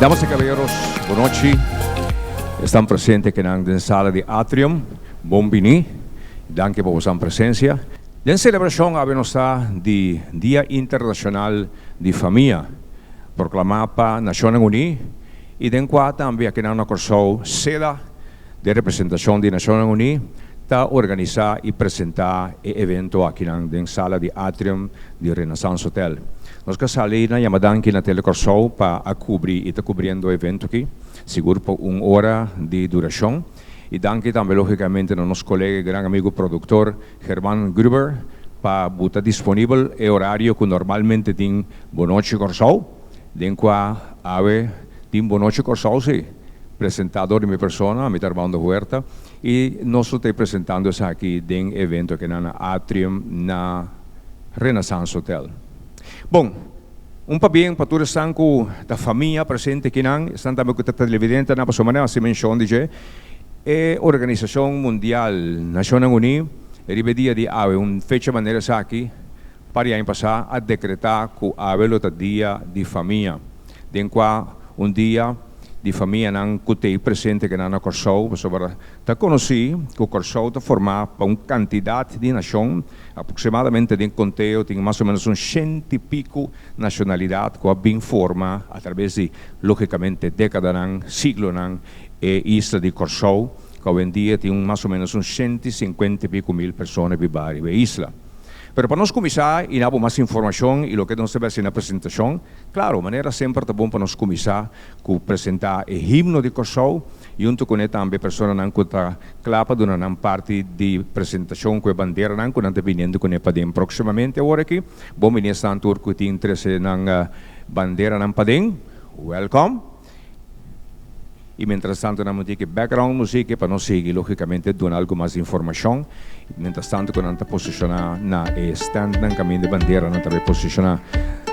Damas y caballeros, bon nochi. Esnan presente akinan den sala di Atrium, bon bini. Danki pa bosan presencia. Den celebracion awe nos ta di Dia Internacional di Famia, proclama pa Nacionnan Uni y den cua tambe akinan na Corsou seda den representacion di Nacionnan Uni ta organisa y presenta e evento akinan den sala di Atrium di Renaissance Hotel. Nos ka sali na yama danki na Tele Kòrsou pa a kubri i ta kubriendo e evento aki, sigur pa un ora di durashon. I danki tambe lógikamente na nos kolega i gran amigu produktor German Gruber pa buta disponibel e orario ku normalmente tin Bonochi Kòrsou, den kua awe tin Bonochi Kòrsou si, presentá dor di mi persona, mi ta Armando Huerta, i nos lo ta e presentando esaki den e evento akinan na Atrium na Renaissance Hotel. Bon, un pabien pa tur esnan ku ta famia presente akinan, esnan tambe ku ta televidentenan, pasobra manera hasi menshon di dje, e Organisashon Mundial Nashonnan Uní riba e dia di awe, un fecha manera esaki, par di aña pasá a dekretá ku awe lo ta dia di famia, den kua un dia di famianan ku t'ei presente akinan na Kòrsou, pasobra ta konosí ku Kòrsou ta formá pa un kantidat di nashon, Aproximadamente den conteo tin mas o menos un shenti pico nacionalidad cu a bin forma a traves di logicamente decadanan, siglonan e isla di Corsou cu awendia tin un mas o menos un shenti cincuenta y pico mil persona biba riba e isla. Pero pa nos cuminsa y na bo mas informacion y loke nos ta bay haci na presentacion, claro manera semper ta bon pa nos cuminsa cu presenta e himno di Corsou y hunto cune tambe personanan cu ta Kla pa duna nan parti di presentashon ku e banderanan ku nan ta biniendo kuné paden próksimamente awor aki. Bon bini esnan tur ku tin trese nan banderanan paden. Wèlkòm. I mientras tanto nan muntiki background musiki pa nos sigui lógikamente duna algu mas informashon. Mientras tanto ku nan ta posishoná na e standnan kaminda e banderanan ta bay posishoná.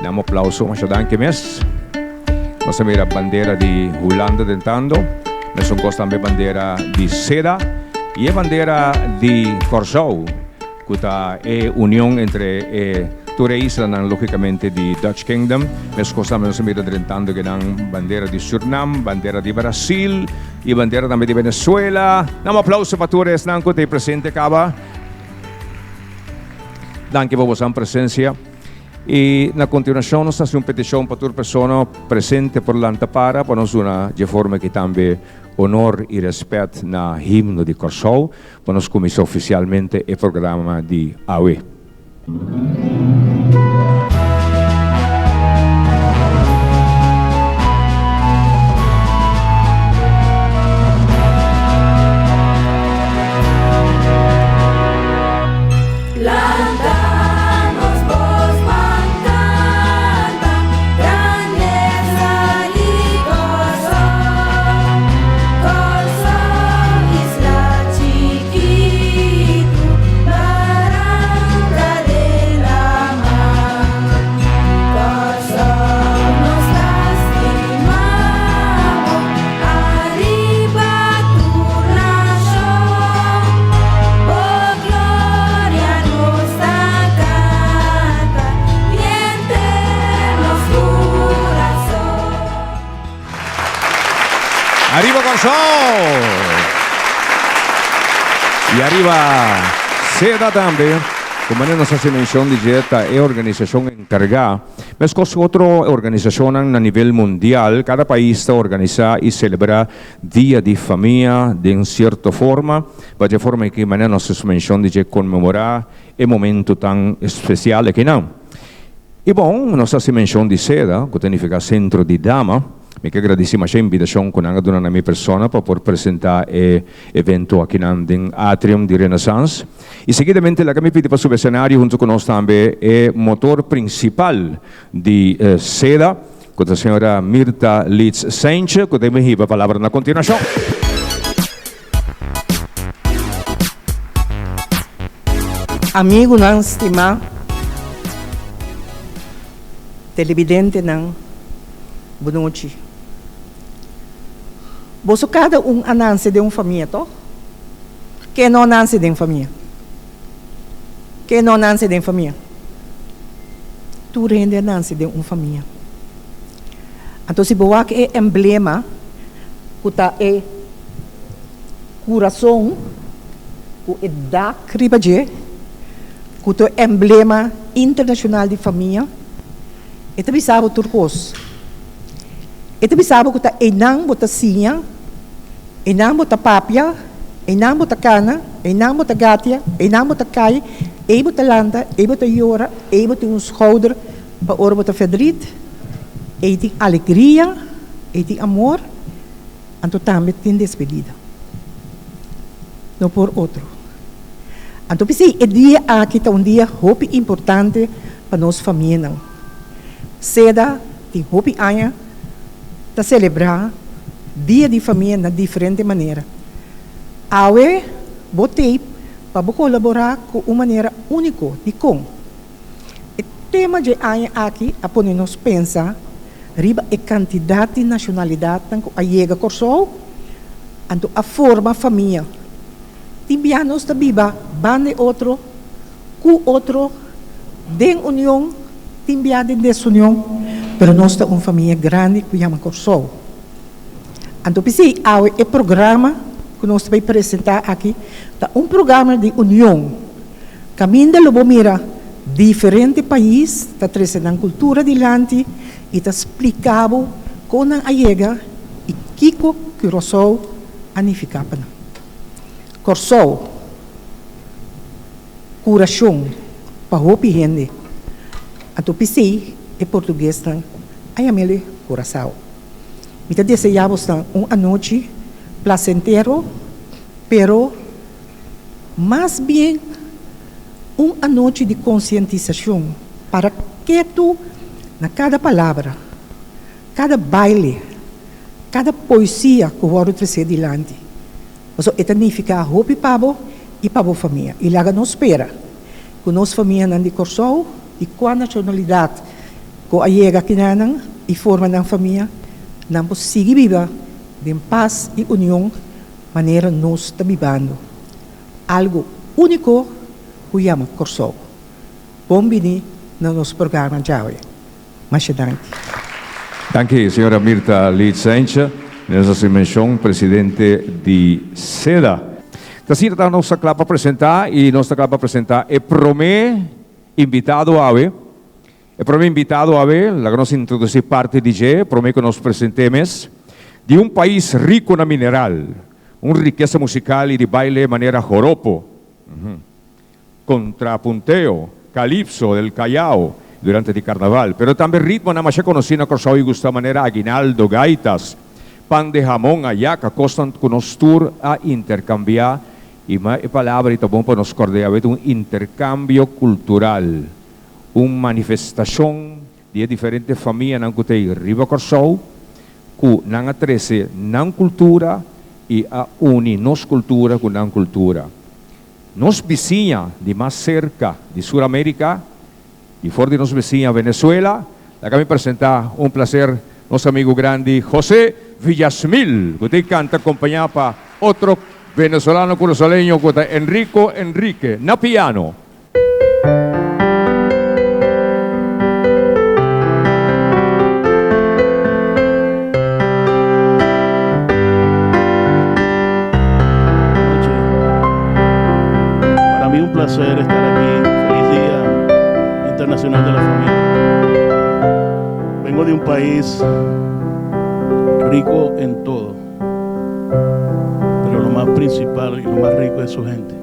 Nan un aplauso masha danki mes. Nos a mira bandera di Hulanda dentando, mesun kos tambe bandera di Seda i e bandera di Kòrsou ku ta e union entre e tur e islanan lógikamente di Dutch Kingdom. Meskos tambe nos a mira drentando kinan bandera di Surnam, bandera di Brasil i bandera tambe di Venezuela. Nan un aplauso pa tur esnan ku ta ei presente kaba. Danki pa bosan presensia. I na kontinuashon nos ta hasi un petishon pa tur persona presente por lanta para pa nos duna dje forma aki tambe honor i rèspèt na himno di Kòrsou pa nos kuminsá ofisialmente e programa di awe. Lanta nos bos ban canta grandeza di Corsou. Corsou isla chikitu, baranca den lama. Corsou nos ta stima bo, ariba tur nashon. Bo gloria nos ta canta henter nos curason. Ariba Kòrsou! I ariba Seda tambe. Ku manera nos hasi menshon di dje ta e organisashon enkargá. Meskos ku otro organisashonnan na nivel mundial, kada pais ta organisá i selebrá Dia di Famia den sierto forma. Pa dje forma aki manera nos a menshon di dje konmemorá e momento tan espesial akinan. I bon, nos a hasi menshon di seda, ku ta nifiká Sentro di Dama. Mi ke gradisí masha e invitashon ku nan a duna na mi persona pa por presentá e evento akinan den Atrium di Renaissance. I seguidamente laga mi pidi pa subi esenario huntu ku nos tambe e motor prinsipal di seda, Ku ta señora Mirta Leeds Saintje ku ta bin hiba palabra na kontinuashon. Amigunan stimá, televidentenan, bonochi. Boso kada un a nanse den un famia, tòg? Ken no a nanse den famia? Ken no a nanse den famia? Tur hende a nanse den un famia. Anto si bo wak e emblema ku ta e kurason ku e dak riba dje, ku ta e emblema internashonal di famia, e ta bisa bo tur kos. E ta bisa bo ku ta einan bo ta siña, einan bo ta papia, einan bo ta kana, einan bo ta gatia, einan bo ta kai, ei bo ta lanta, ei bo ta yora, ei bo tin un skouder pa ora bo ta ferdrit, ei tin alegria, ei tin amor, anto tambe tin despedida. No por otro. Anto p'esei e dia aki ta un dia hopi importante pa nos famianan. Seda tin hopi aña ta selebrá Dia di Famia na diferente manera. Awe bo tei pa bo kolaborá ku un manera úniko. Dikon? E tema dje aña aki a pone nos pensa riba e kantidat di nashonalidatnan ku a yega Kòrsou anto a forma famia. Tin bia nos ta biba banda e otro, ku otro, den union, tin bia den desunion, pero nos ta un famia grandi ku yama Kòrsou. Anto p'esei awe e programa ku nos ta bai presentá aki ta un programa di union. Kaminda lo bo mira diferente pais ta trese nan kultura dilanti i ta splika bo kon nan a yega i kiko Curaçao a nifiká pa nan. Kòrsou, kurashon pa hopi hende. Anto p'esei e portuguesnan a yam'el Curaçao. Mi ta deseá bosnan un anochi plasentero, pero. Mas bien un anochi di konsientisashon para ketu na kada palabra, kada baile, kada poesia ku wòrdu tresé dilanti. Pasobra e ta nifiká hopi pa bo i pa bo famia. I laga nos spera ku nos famianan di Kòrsou, di kua nashonalidat ku a yega kinanan i forma nan famia, nan por sigui biba den pas i union. Manera nos ta bibando algo úniko ku yama Kòrsou. Bon bini na nos programa djawe. Masha danki. Danki señora Mirta Leeds Saintje, nos a hasi menshon presidente di seda. Ta asina ta nos ta kla pa presenta i nos ta kla pa presenta e prome invitado awe. E prome invitado awe, laga nos introduci parti di dje prome cu nos presente mes, di un pais rico na mineral, un rikesa musical y di baile manera joropo, contrapunteo, calipso del Callao durante di carnaval, pero tambe ritmonan masha conoci na Corsou y gusta manera aguinaldo, gaitas, pan de jamon, ayaca, cosnan cu nos tur a intercambia y e palabra y ta bon pa nos corda awe ta un intercambio cultural. Un manifestashon di e diferente famianan ku ta ei riba Kòrsou ku nan a trese nan kultura i a uni nos kultura ku nan kultura. Nos bisiña di mas serka di Sur Amerika i for di nos bisiña Venezuela, laga mi presentá un plaser nos amigu grandi José Villasmil ku ta ei kanta kompañá pa otro venezolano kurasoleño ku ta Enrico Enrique na piano. Noche. Para mí un placer estar aquí. Feliz Día Internacional de la Familia. Vengo de un país rico en todo, pero lo más principal y lo más rico es su gente.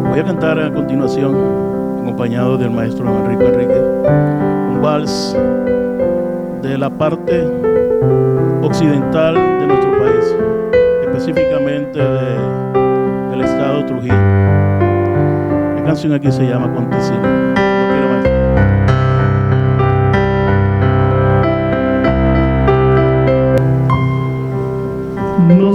Voy a cantar a continuación, acompañado del maestro Enrico Enrique, un vals de la parte occidental de nuestro país, específicamente del estado Trujillo. La canción aquí se llama Conticinio. Lo quiero, maestro. No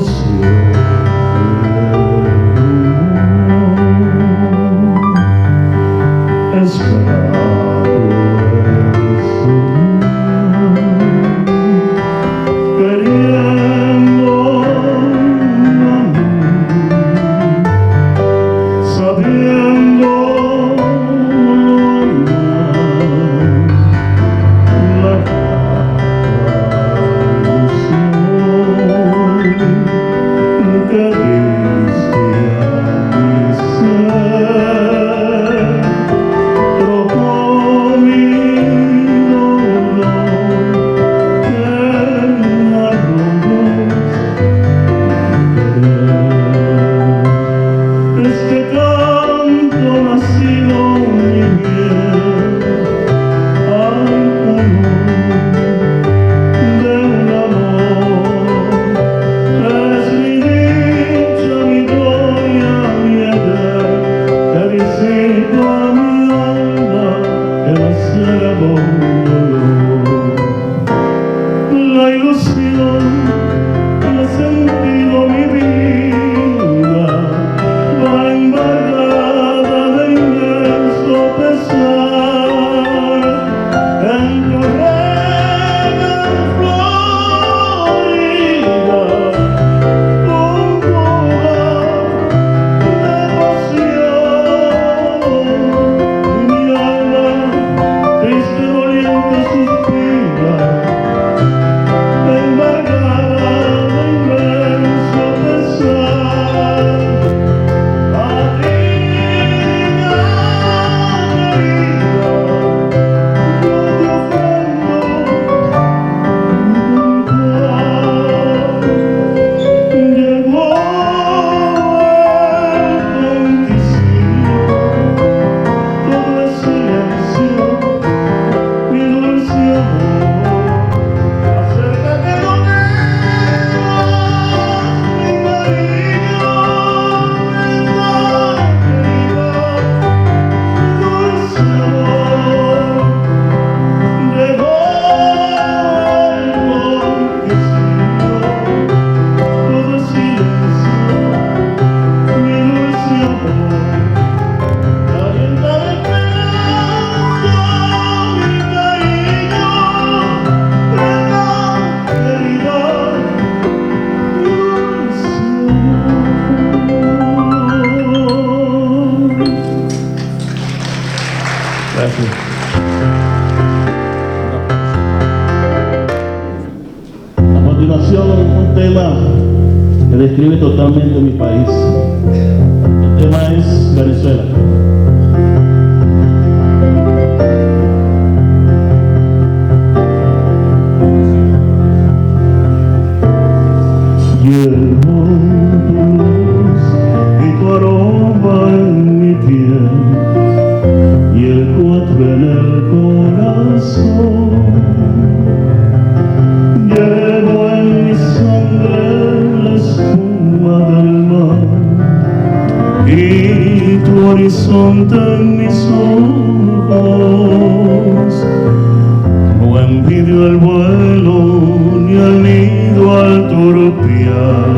Gracias. A continuación, un tema que describe totalmente mi país. El tema es Venezuela. Llevo tu luz y tu aroma en mi piel y el cuatro en el corazón. Llevo en mi sangre la espuma del mar y tu horizonte en mis ojos. No envidio el vuelo ni el nido al turpial.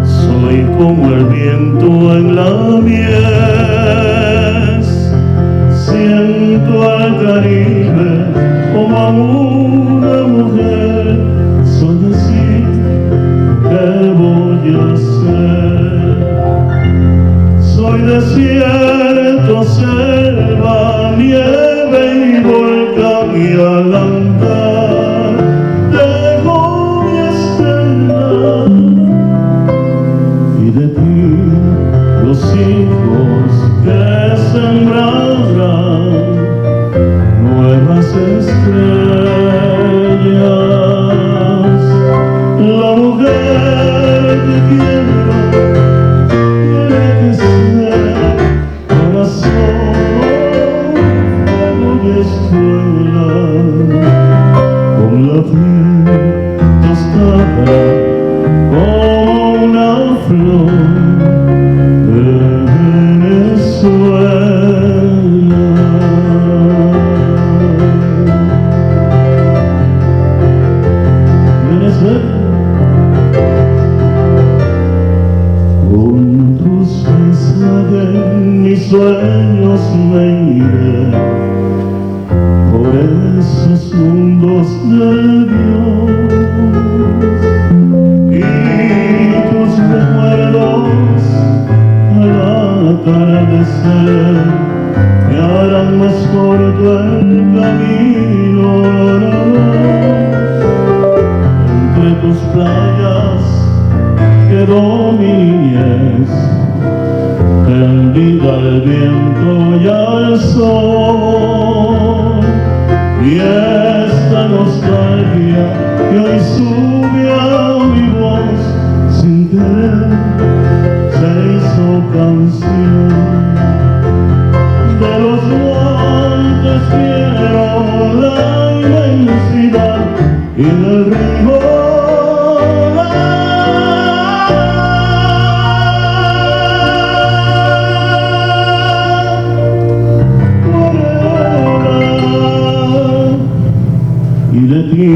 Soy como el viento en la mies. Siento al Caribe como a una mujer. Soy así, ¿qué voy a hacer? Soy desierto, selva, nieve y volcán y al andar dejo mi estela y de ti los hijos que sembrarán nuevas estrellas. La mujer que quiero tiene que ser corazón, fuego y escuela, con la piel tostada como una flor de Venezuela. Venezuela. Con tus paisajes en mis sueños me iré por esos mundos de Dios y tus recuerdos al atardecer me harán más corto el camino. Entre tus playas quedó mi niñez, prendida al viento y al sol. Y esta nostalgia que hoy sube a mi voz sin querer se hizo canción. De los montes quiero la inmensidad y del río la acuarela. Y de ti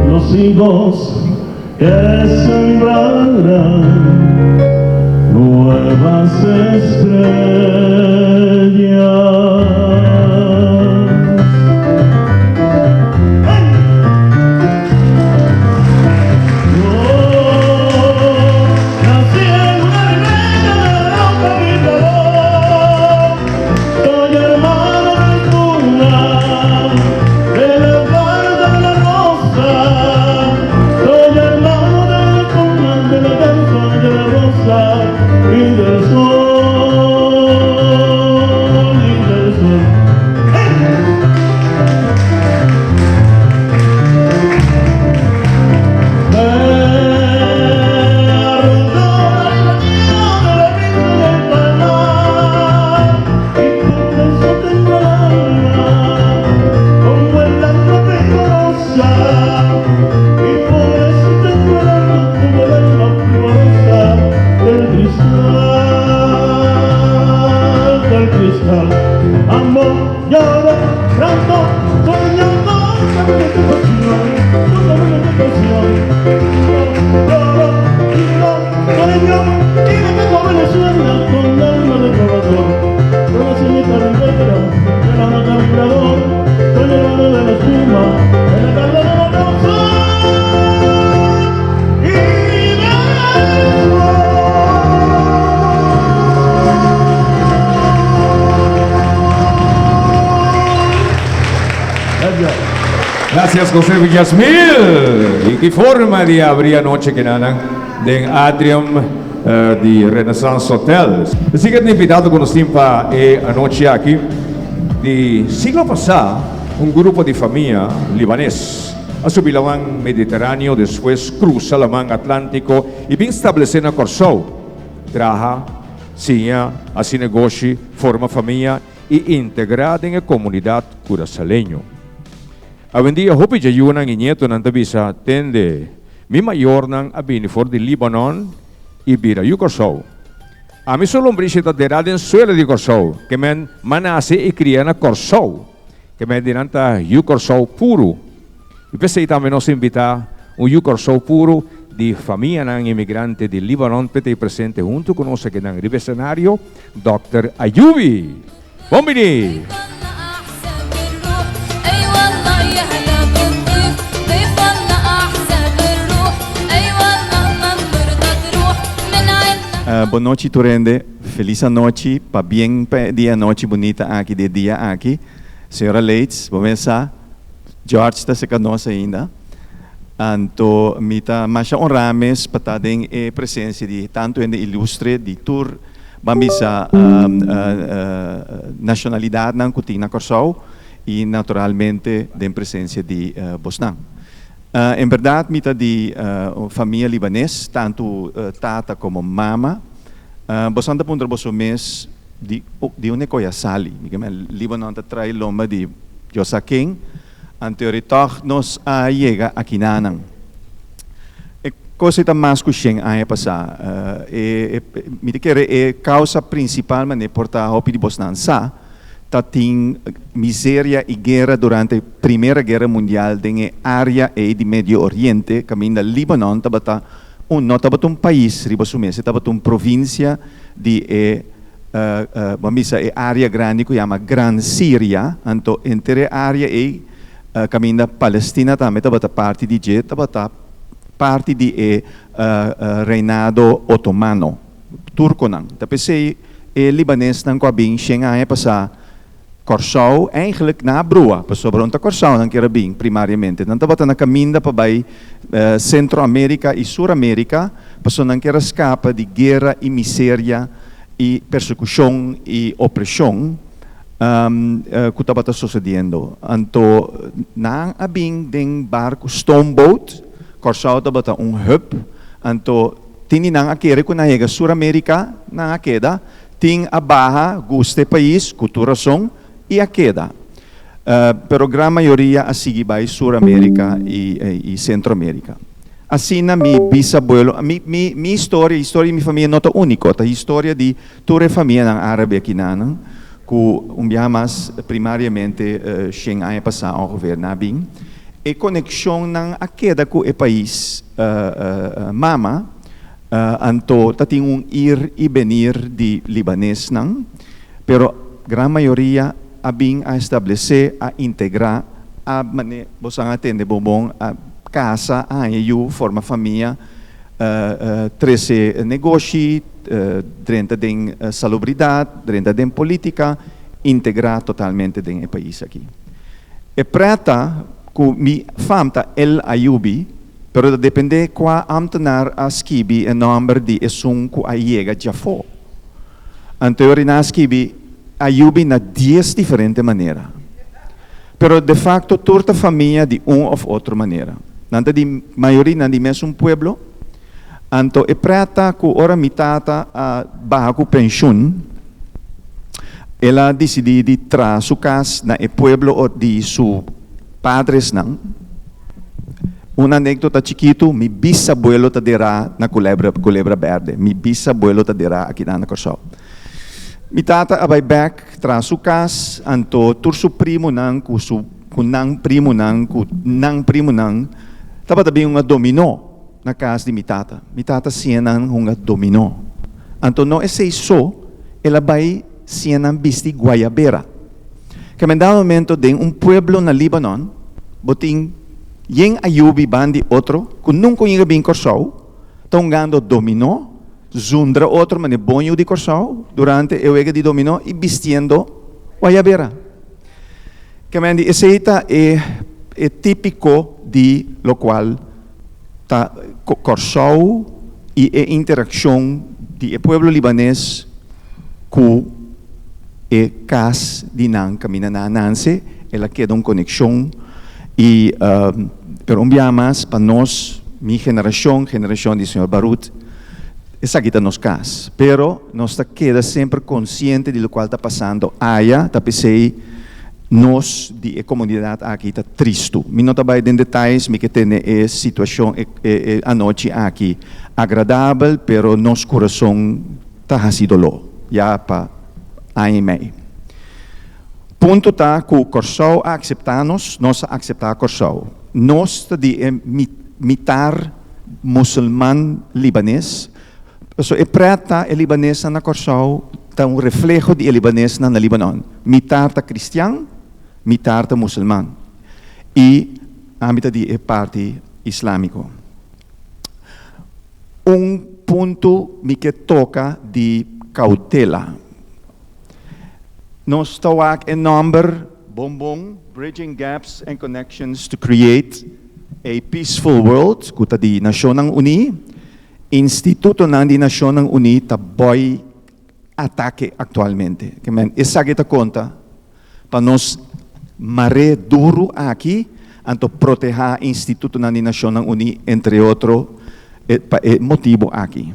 los hijos que sembrarán nuevas estrellas. Yo nací en una ribera de la roca vibrador. Soy hermano de espuma, de la guarda de la rosa. Soy hermano de la espuma, de la danza de la rosa y del sol, y del sol. ¡Hey! Me arrojó el río de la brisa del palmar y por eso tengo el alma como el alma primorosa y por eso tengo el alma como el alma primorosa del cristal, del cristal. Amo, lloro, canto, soñando, camino de pasión, camino de pasión. Lloro, vivo, sueño, y me tengo a Venezuela con alma de trovador. Con la señorita ribera, de la nota vibrador, soy hermano de la espuma, de la tarde de la rosa y del sol. Gracias José Villasmil. Y ki forma di abri anochi kinanan den atrium di Renaissance Hotel. E siguiente invitado cu nos tin pa e anochi aki, di siglo pasa un grupo di famia Libanes a subi laman Mediteraneo despues crusa laman Atlantico y bin stablece na Corsou, traha, siña, haci negoshi, forma famia i integrá den e komunidat kurasaleño. Awendia hopi djayunan i ñetonan ta bisa, Tende, mi mayornan a bini for di Libanon i bira yu Kòrsou. Ami su lombrishi ta derá den suela di Kòrsou, ke men m'a nase i kria na Kòrsou, ke men di nan ta yu Kòrsou puru. I p'esei tambe nos a invitá un yu Kòrsou puru di famianan imigrante di Libanon p'e ta ei presente huntu ku nos akinan riba e senario, Dòkter Ayubi. Bon bini! Bon nochi tur hende, felis anochi, pabien pa e dia anochi bunita aki di e dia aki. Señora Leitz, bo mes sa. George ta seca nos ainda. Anto mi ta masha honra mes pa ta den e presencia di tanto hende ilustre di tur ban bisa nacionalidadnan cu tin na Corsou y naturalmente den presencia di bosnan. En berdad mi ta di un famia Libanes, tanto tata como mama. Bosan ta puntra boso mes. Di di unda e koe a sali? Mi ke men Libanon ta trae lomba di Dios sa ken, anto ori tòg nos a yega akinanan. E kos ei ta mas ku shen aña pasá. E e mi ta kere e kousa prinsipal manera por ta hopi di bosnan sa, ta tin miseria i guera durante Primera Guera Mundial den e área ei di Medio Oriente kaminda Libanon tabata un no tabata un pais riba su mes, e tabata un provinsia di e bo a bisa e área grandi ku yama Gran Siria, anto henter e área ei kaminda Palestina tambe tabata parti di dje, tabata parti di e reinado otomano, turkonan. Ta p'esei e libanesnan ku a bin shen aña pasá Kòrsou eigenlijk nan a brua, pasobra un ta Kòrsou nan kier a bin primariamente. Nan tabata na kaminda pa bai Sentro Amerika i Sur Amerika, pasobra nan kier a skapa di guera i miseria i persekushon i opreshon ku tabata sosediendo. Anto nan a bin den barku stoomboat, Kòrsou tabata un hub, anto tin di nan a kere ku nan yega Sur Amerika, nan a keda. Tin a baha gusta e pais, ku tur rason, i a keda. Pero gran mayoria a sigui bai Sur Amerika i Sentro Amerika. Asina mi bisabuelo, mi mi mi historia, historia di mi famia no ta úniko, ta historia di tur e famianan árabe akinanan ku un biaha mas primariamente shen aña pasá ongeveer nan a bin. E konekshonnan a keda ku e pais mama. Anto ta tin un ir i benir di libanesnan, pero gran mayoria a bin a establesé, a integrá, a mane bosan a tende bon bon, a kasa, a haña yu, forma famia, trese negoshi, drenta den salubridat, drenta den polítika, integrá totalmente den e pais aki. E prèt ta ku mi fam ta El Ayubi. Pero ta dependé kua ámtenar a skibi e nòmber di esun ku a yega djafó. Anto e ora a skibi Ayubi na dies diferente manera. Pero de fakto tur ta famia di un òf otro manera. Nan ta di mayoria nan di mesun pueblo. Anto e prèt ta ku ora mi tata a baha ku penshun, el a disidí di traha su kas na e pueblo di su padresnan. Un anekdota chikitu, mi bisabuelo ta derá na Culebra, Culebra Berde. Mi bisabuelo ta derá akinan na Kòrsou. Mi tata a bai bèk tras su kas, anto tur su primunan ku su ku nan primunan ku nan primunan tabata bin hunga dominó na kas di mi tata. Mi tata siña nan hunga dominó. Anto no esei so, el a bai siña nan bisti guayabera. Kemendá momento den un pueblo na Libanon bo tin yen ayubi ban di otro ku nunka un yega bin Kòrsou ta hungando dominó zundra otro mane bon yu di Kòrsou durante e wega di dominó i bistiendo wayabera. Kemendi esei ta e e típiko di lokual ta Kòrsou i e interakshon di e pueblo libanes ku e kas di nan kaminda nan a nanse, el a keda un konekshon i pero un biaha mas pa nos, mi generashon, generashon di señor Barut, esaki ta nos kas, pero nos ta keda semper konsiente di lokual ta pasando aya, ta p'esei nos di e komunidat aki ta tristu. Mi no ta bai den detayes, mi ke tene e situashon e e anochi aki agradabel, pero nos kurason ta hasi doló ya pa aña i mei. Punto ta ku Kòrsou a akseptá nos, nos a akseptá Kòrsou. Nos ta di e mitar musulman libanes, pasobra e prèt ta e libanesnan na Kòrsou ta un refleho di e libanesnan na Libanon. Mitar ta kristian, mitar ta musulman. I ami ta di e parti islámiko. Un punto mi ke toka di kautela. Nos ta wak e nòmber bon bon, Bridging Gaps and Connections to Create a Peaceful World, ku ta di Nashonnan Uní. Institutonan di Nashonnan Uní ta bòi atake aktualmente. Ke men esaki ta konta pa nos mar'é duru aki, anto protehá institutonan di Nashonnan Uní, entre otro, pa e motibu aki.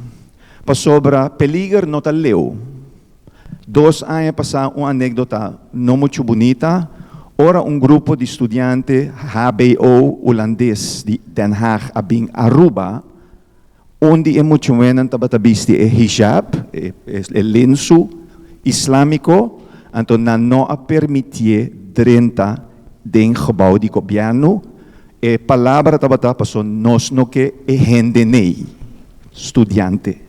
Pasobra peliger no ta leu. Dos aña pasá un anékdota no muchu bunita, ora un grupo di studiante hbo hulandes di Den Haag a bin Aruba, un di e muchumennan tabata bisti e hijab, e lensu islámiko, anto nan no a permitié drenta den gebou di gobièrnu. E palabra tabata paso nos no ke e hende nei, studiante.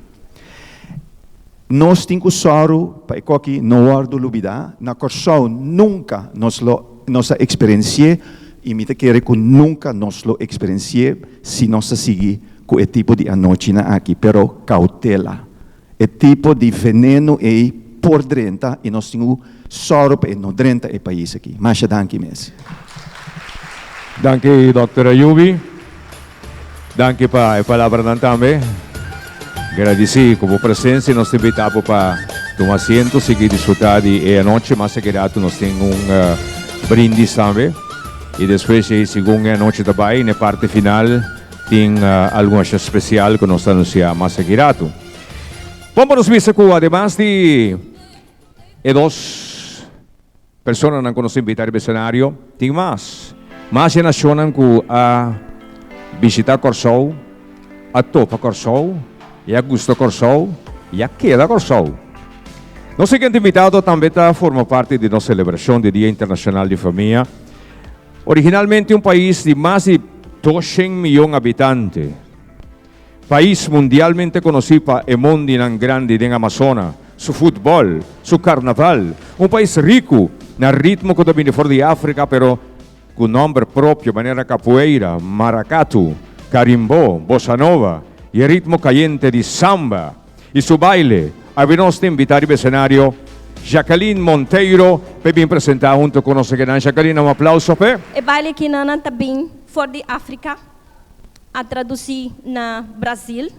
Nos tin ku sòru pa e koki no wòrdu lubidá. Na Kòrsou nunka nos lo nos a eksperensi'é i mi ta kere ku nunka nos lo eksperensi'é si nos ta sigui ku e tipo di anochinan aki. Pero kautela. E tipo di venenu ei por drenta i nos tin ku sòru pa e no drenta e pais aki. Masha danki mes. Danki Dòkter Ayubi. Danki pa e palabranan tambe. Gradisí ku bo presensia. Nos ta invitá bo pa tuma asiento, sigui disfrutá di e anochi. Mas akiratu nos tin un brindis tambe. I despues ei, segun e anochi ta bai, na e parti final tin algun asha spesial ku nos ta anunsiá mas akiratu. Bon pa nos bisa ku ademas di e dos. Personanan ku nos invitá riba esenario, tin mas. Mas e nashonnan ku a bishitá Kòrsou, a topa Kòrsou i a gusta Kòrsou i a keda Kòrsou. Nos siguiente invitado tambe ta forma parti di nos selebrashon di Dia Internashonal di Famia. Originalmente un pais di mas di doshen miyon habitante. Pais mundialmente konosí pa e mondinan grandi den Amazona, su futbòl, su karnaval. Un pais riku na ritmo ku ta bini for di Afrika pero ku nòmber propio manera capoeira, maracatu, carimbó, bossa nova i e ritmo kayente di samba i su baile. Awe nos ta invitá riba esenario Jacqueline Monteiro p'e bin presentá hunto ku nos akinan. Jacqueline, un aplauso p'e. E baile kinan ta bin for di Afrika. A traduci na Brazil.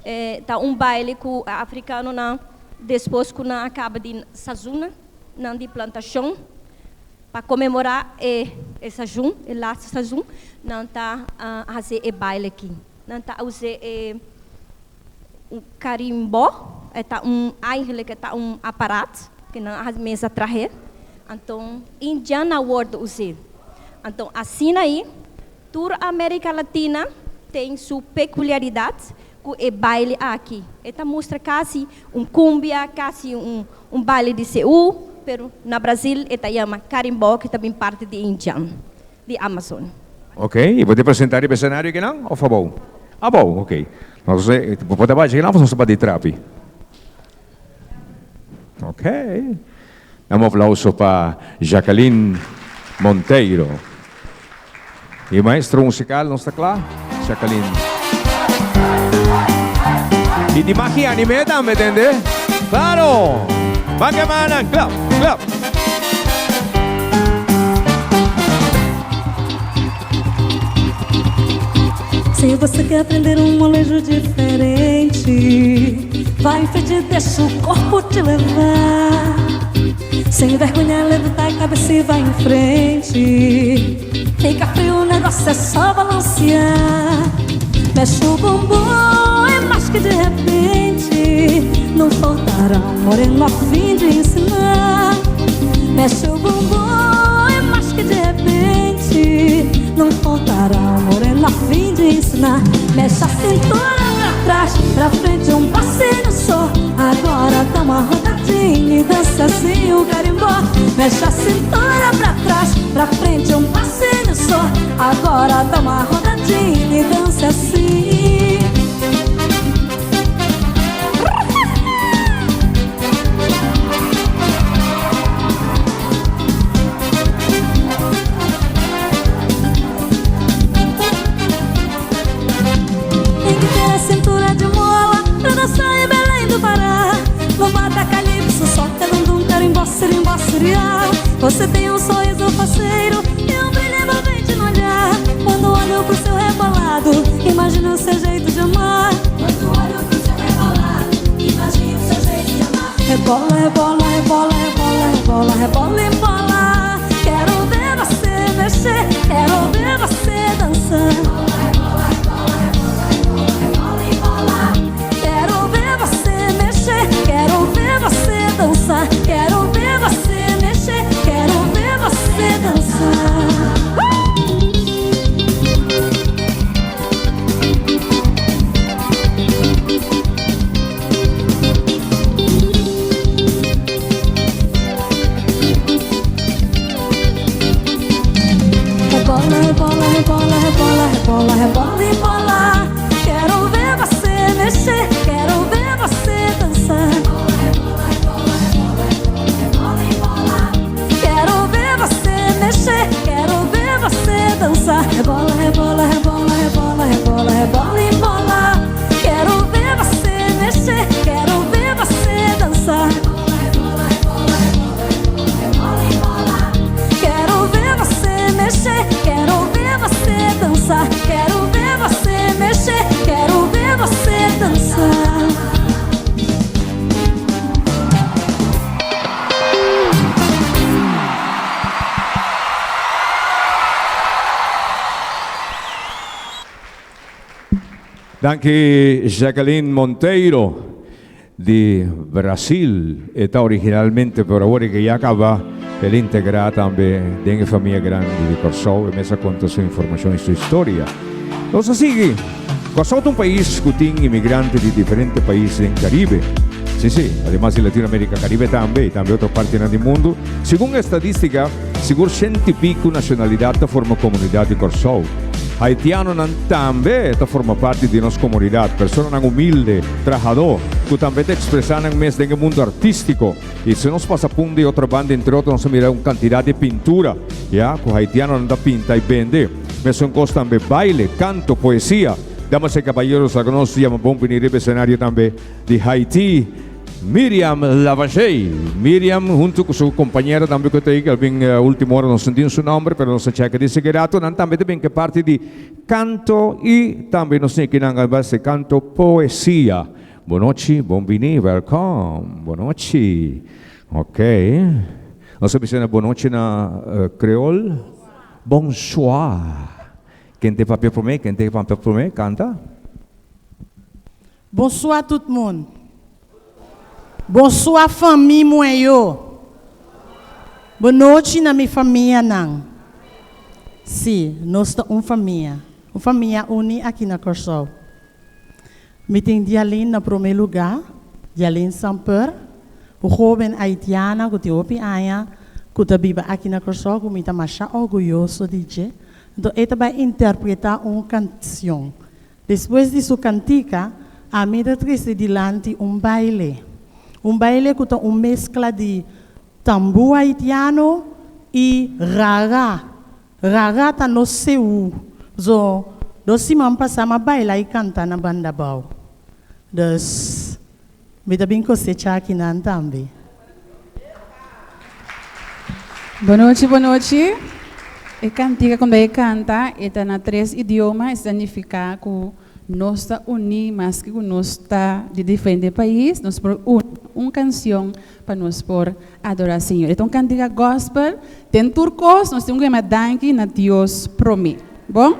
E ta un baile cu e africanonan despues cu nan a caba di sazuna nan di plantacion pa conmemora e e sazun, e laatste sazun, nan ta haci e baile aki. Nan ta usa e un carimbó, e ta un eigenlijk e ta un aparaat cu nan a mes a trahe, anto indian a wordo usa. Anto asina ayi. Tur Amerika Latina ten su pekuliaridat ku e baile aki. E ta mustra kasi un kumbia, kasi un un baile di seú, pero na Brazil e ta yama carimbó ku ta bin parti di indjan di Amazon. Ok, i bo ta presenta riba esenario kinan of abou? Abou, ok. Nos bo por ta bacha kinan of nos ta bati trapi? Ok. Un aplauso pa Jacqueline Monteiro. E maestro musical nos ta cla, Jacqueline. Y di magia anime tambe, tende? Claro! Ban ke manan, clap, clap. Se você quer aprender um molejo diferente, vai em frente, deixa o corpo te levar. Sem vergonha, levanta a cabeça e vai em frente. Fica frio, o negócio é só balancear. Mexe o bumbum, é mais que de repente. Não faltará um moreno a fim de ensinar. Mexe o bumbum, é mais que de repente. Não faltará um moreno a fim de ensinar. Mexe a cintura pra trás, pra frente, um passinho só. Agora dá uma rodadinha e dança assim o carimbó. Mexe a cintura pra trás, pra frente, um passinho só. Agora dá uma rodadinha e dança assim. Tem que ter a cintura de mola pra dançar em Belém do Pará. No bata calypso, só dum carimbó, sirimbó, siriá. Você tem um sorriso faceiro e um brilho envolvente no olhar. Quando olho pro seu rebolado, imagino o seu jeito de amar. Quando olho pro seu rebolado, imagino o seu jeito de amar. Rebola, rebola, rebola, rebola, rebola, rebola e bola. Quero ver você mexer, quero ver você dançar. Quero ver você mexer, quero ver você dançar. Quero ver você mexer, quero ver você dançar. Rebola, rebola, rebola, rebola, rebola, rebola e bola. Quero ver você mexer, quero ver você dançar. Quero ver você mexer, quero ver você dançar. Rebola, rebola, rebola, rebola, rebola, rebola e bola. Quero ver você mexer, quero ver você dançar. Quero ver você mexer, quero ver você dançar. Quero ver você mexer, quero ver você dançar. Danki Jacqueline Monteiro di Brasil. E ta originalmente, pero awor ku ya kaba el a integrá tambe den famia grandi di Kòrsou i mes a konta su informashon i su historia. Nos a sigui. Kòrsou ta un pais ku tin imigrante di diferente pais den Karibe. Sí, sí, ademas di Latinoamérika, Karibe tambe i tambe otro partinan di mundu. Segun estadístika, Sigur shenti piku nashonalidat ta forma komunidat di Kòrsou. Haitianonan tambe ta forma parti di nos komunidat, personanan humilde, trahadó, ku tambe ta ekspresá nan mes den e mundu artístiko. I si nos pasa punda i otro banda, entre otro nos ta mira un kantidat di pintura, ya, ku haitianonan ta pinta i bende. Mesun kos tambe baile, kanto, poesia. Damas i kabayeros, laga nos yama bon bini riba esenario tambe di Haiti. Miriam Lavagey. Miriam hunto cu su compañera tambe cu ta ayi, algun ultimo ora nos no tin su nomber, pero nos ta checa di segurato, nan tambe ta bin cu e parti di canto y tambe nos tin akinan a base canto poesia. Bon nochi, bon bini, welcome. Bon nochi. Ok. Nos a bisa na bon nochi na Creol. Bonsoir. Ken te papia prome? Ken te papia prome? Canta. Bonswa tout moun. Bonswa fanmi mwen yo. Bon nochi na mi famianan. Si, nos ta un famia. Un famia uni aki na Kòrsou. Mi tin Dialyn na promé lugá, Dialyn Samper, un hóben haitiana ku tin hopi aña ku ta biba aki na Kòrsou ku mi ta masha orguyoso di dje. Anto e ta bai interpretá un kansion. Despues di su kantika, ami ta trese dilanti un baile. Un baile ku ta un meskla di tambú haitiano i rara. Rara ta nos seú. So, dos siman pasá m'a baila i kanta na Bandabou. Dus, mi ta bin kosechá akinan tambe. Bonochi, bonochi. E kantika ku bai kanta e ta na tres idioma, esei ta nifiká ku nos ta uní maske ku nos ta di diferente pais, nos por uni un kanshon pa nos por adorá Señor. E ta un kantika gòspel, den tur kos nos tin ku yama danki na Dios promé. Bon?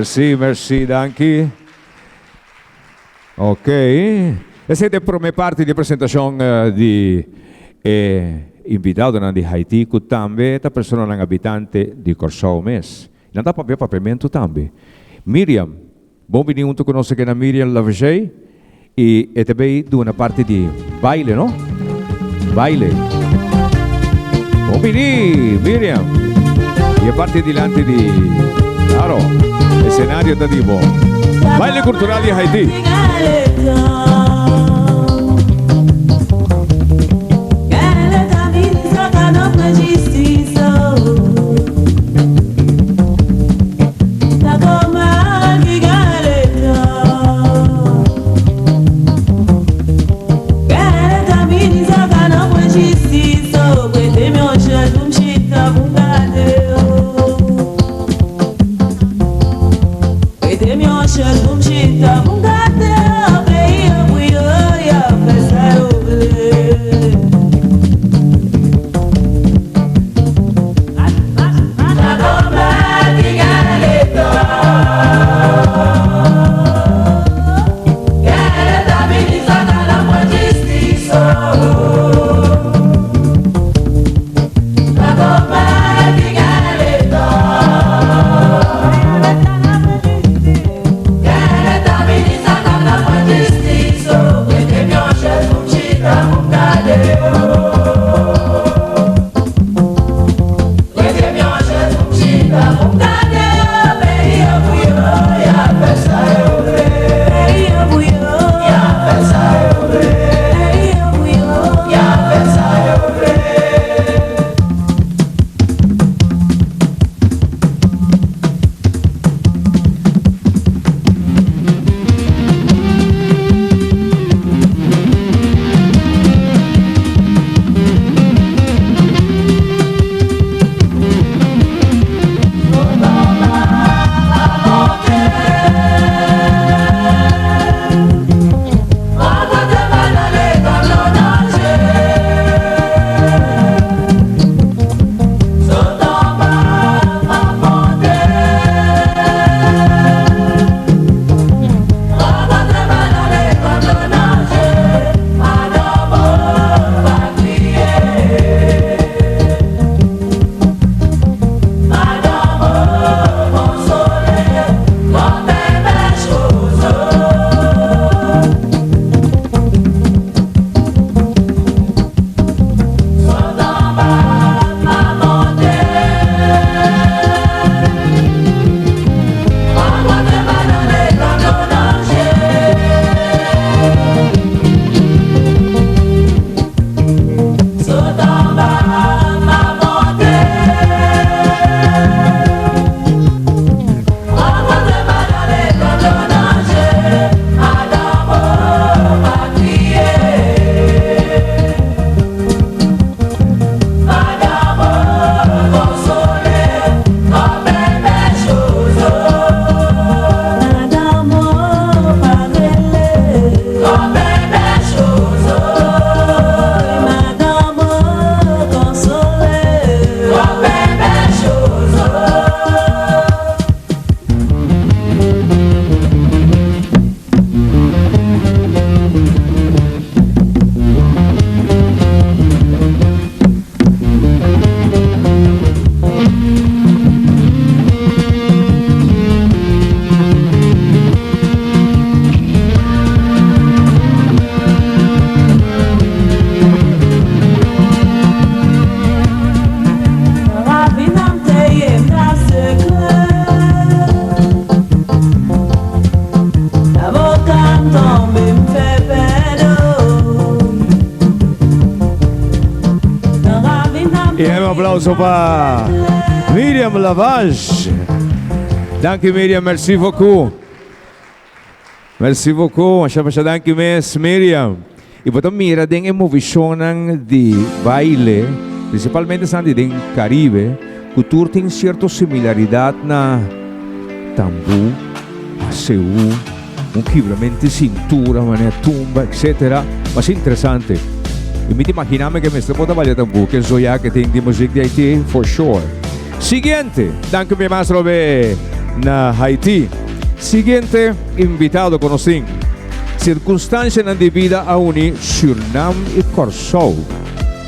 Merci, merci, danki. Ok. Esei ta e prome parti di e presentacion di e invitadonan di Haiti cu tambe ta personanan habitante di Corsou mes. Nan ta papia papiamentu tambe. Miriam, bon bini hunto cu nos aki na Miriam Lavejey y e ta bay duna parti di baile, no? Baile. Bon bini, Miriam. Y e parti dilanti di, claro, escenario ta di bo. Baile cultural di Haiti. Y un aplauso pa Miriam Lavage. Danki Miriam, merci beaucoup. Merci beaucoup. Masha masha danki mes Miriam. Y bo ta mira den e movicionnan di baile, principalmente esnan di den Caribe, cu tur tin cierto similaridad na tambú, aseú, un kibramento di cintura, manera tumba, etcetera. Mas interesante. Y mi ta imaginame que mester por ta balia tambú, ke zoya ke tin di muziek di Haiti, for sure. Siguiente, danki mi mas robe na Haiti. Siguiente invitado ku nos tin. Sirkunstansianan di bida a uni Sürnam i Kòrsou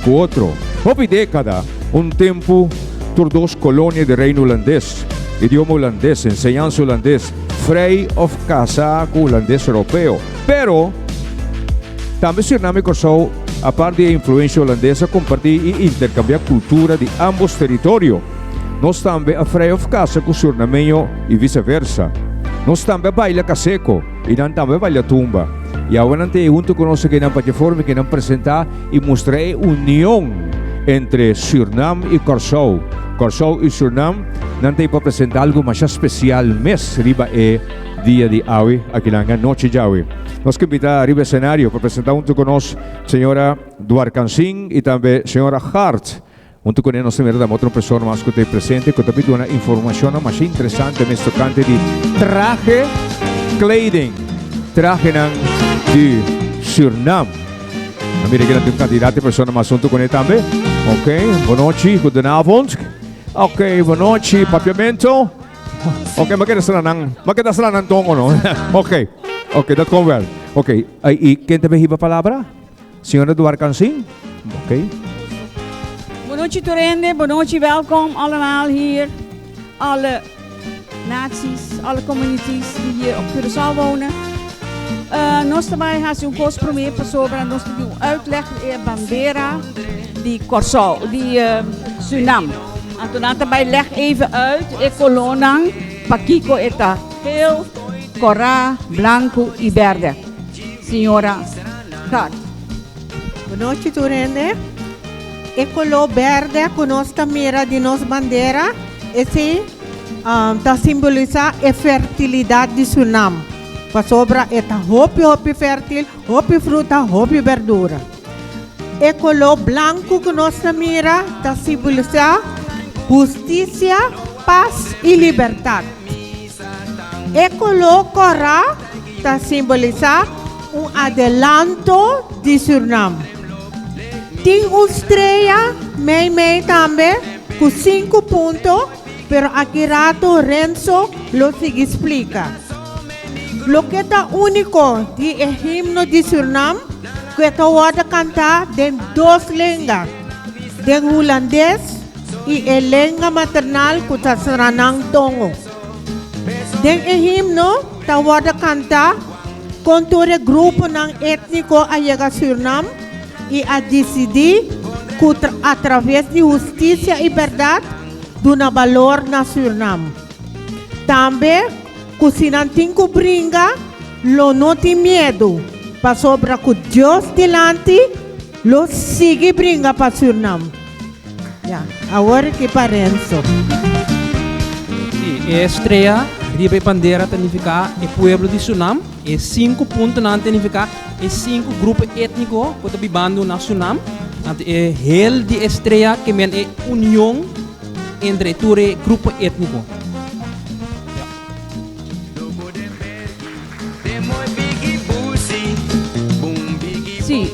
ku otro. Hopi dékada, un tempu tur dos kolonia di Reino Hulandes, idioma hulandes, enseñansa hulandes, frei òf kasá ku hulandes europeo. Pero, tambe Sürnam i Kòrsou, apart di e influensia hulandes, a kompartí i interkambiá kultura di ámbos teritorio. Nos tambe a frei òf kasa ku sürnameño i viseversa. Nos tambe a baila kaseko i nan tambe a baila tumba. I awe nan ta ei huntu ku nos akinan pa dje forma ku nan presentá i mustra e union entre Sürnam i Kòrsou. Kòrsou i Sürnam nan ta ei pa presentá algu masha spesial mes riba e dia di awe akinan, e anochi djawe. Nos ke invitá riba esenario pa presentá huntu ku nos señora Dwarkansin i tambe señora Hart. Huntu kuné nos ta mira tambe otro persona mas ku ta ei presente ku ta bin duna informashonnan masha interesante mes tokante di trahe, kleding, trahenan di Sürnam. A mira kinan tin un kantidat di persona mas huntu kuné tambe. Ok, bonochi, goedenavond. Ok, bonochi, papiamento. Ok, ma keda sranan, ma keda sranan tongo no. Ok, ok, dat kon wel. Ok, i ken ta bin hiba palabra? Señora Duarkansin, ok. Bonochi tur hende, bonochi, welkom allemaal hier. Alle naties, alle communities die hier op Curaçao wonen. Uh, nos ta bai hasi un kos promé pasobra nos ta di un uitleg e bandera di Kòrsou, di uh, Surinam. Anto nan ta bai leg even uit e kolónan pakiko e ta geel, kòrá, blanku i bèrdè. Señora Gart. Bonochi tur hende. E koló bèrdè ku nos ta mira di nos bandera, esei ta simbolisá e fertilidat di Surnam, pasobra e ta hopi hopi fèrtil, hopi fruta, hopi bèrdura. E koló blanku ku nos ta mira ta simbolisá hustisia, pas i libertat. E koló kòrá ta simbolisá un adelanto di Surnam. Tin un strea meimei tambe ku sinku punto, pero aki rato Renzo lo sigui splika. Loke ta úniko di e himno di Surnam ku e ta wòrdu kantá den dos lenga, den hulandes i e lenga maternal ku ta Sranan Tongo. Den e himno ta wòrdu kantá kon tur e gruponan étniko a yega Sürnam i a disidí ku atraves di hustisia i bèrdat duna balor na Sürnam. Tambe ku si nan tin ku bringa lo no tin miedu pasobra ku Dios dilanti lo sigui bringa pa Sürnam. Ya, awor ki pa Renzo. Sí, e strea riba e bandera ta nifiká e pueblo di Sunam. E sinku puntonan ta nifiká e sinku grupo étniko ku ta bibando na Sunam. Anto e hel di e strea ke men e union entre tur e grupo étniko. Sí,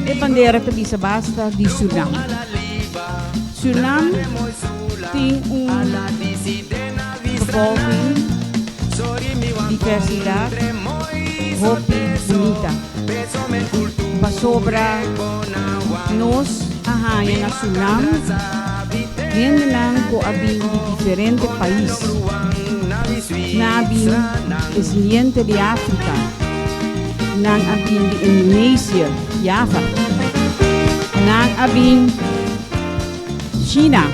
e bandera ta bisa basta di Surnam. Surnam tin un bevolking, diversidad hopi bunita. Pasobra nos a haña na Surnam hendenan ku a bin di diferente pais. Nan a bin descendiente di Afrika. Nan a bin di Indonesia, Java. Nan a bin China.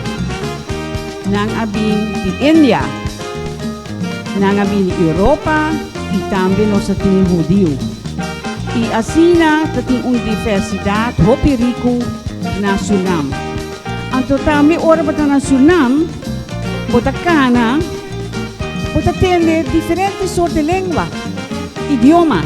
Nan a bin di India. Nan a bin di Europa i tambe nos a tin hudiu. I asina ta tin un diversidad hopi riku na Surinam. Anto tambe ora bo ta na Surnam, bo ta kana, bo ta tende diferente sort di lengua, idioma,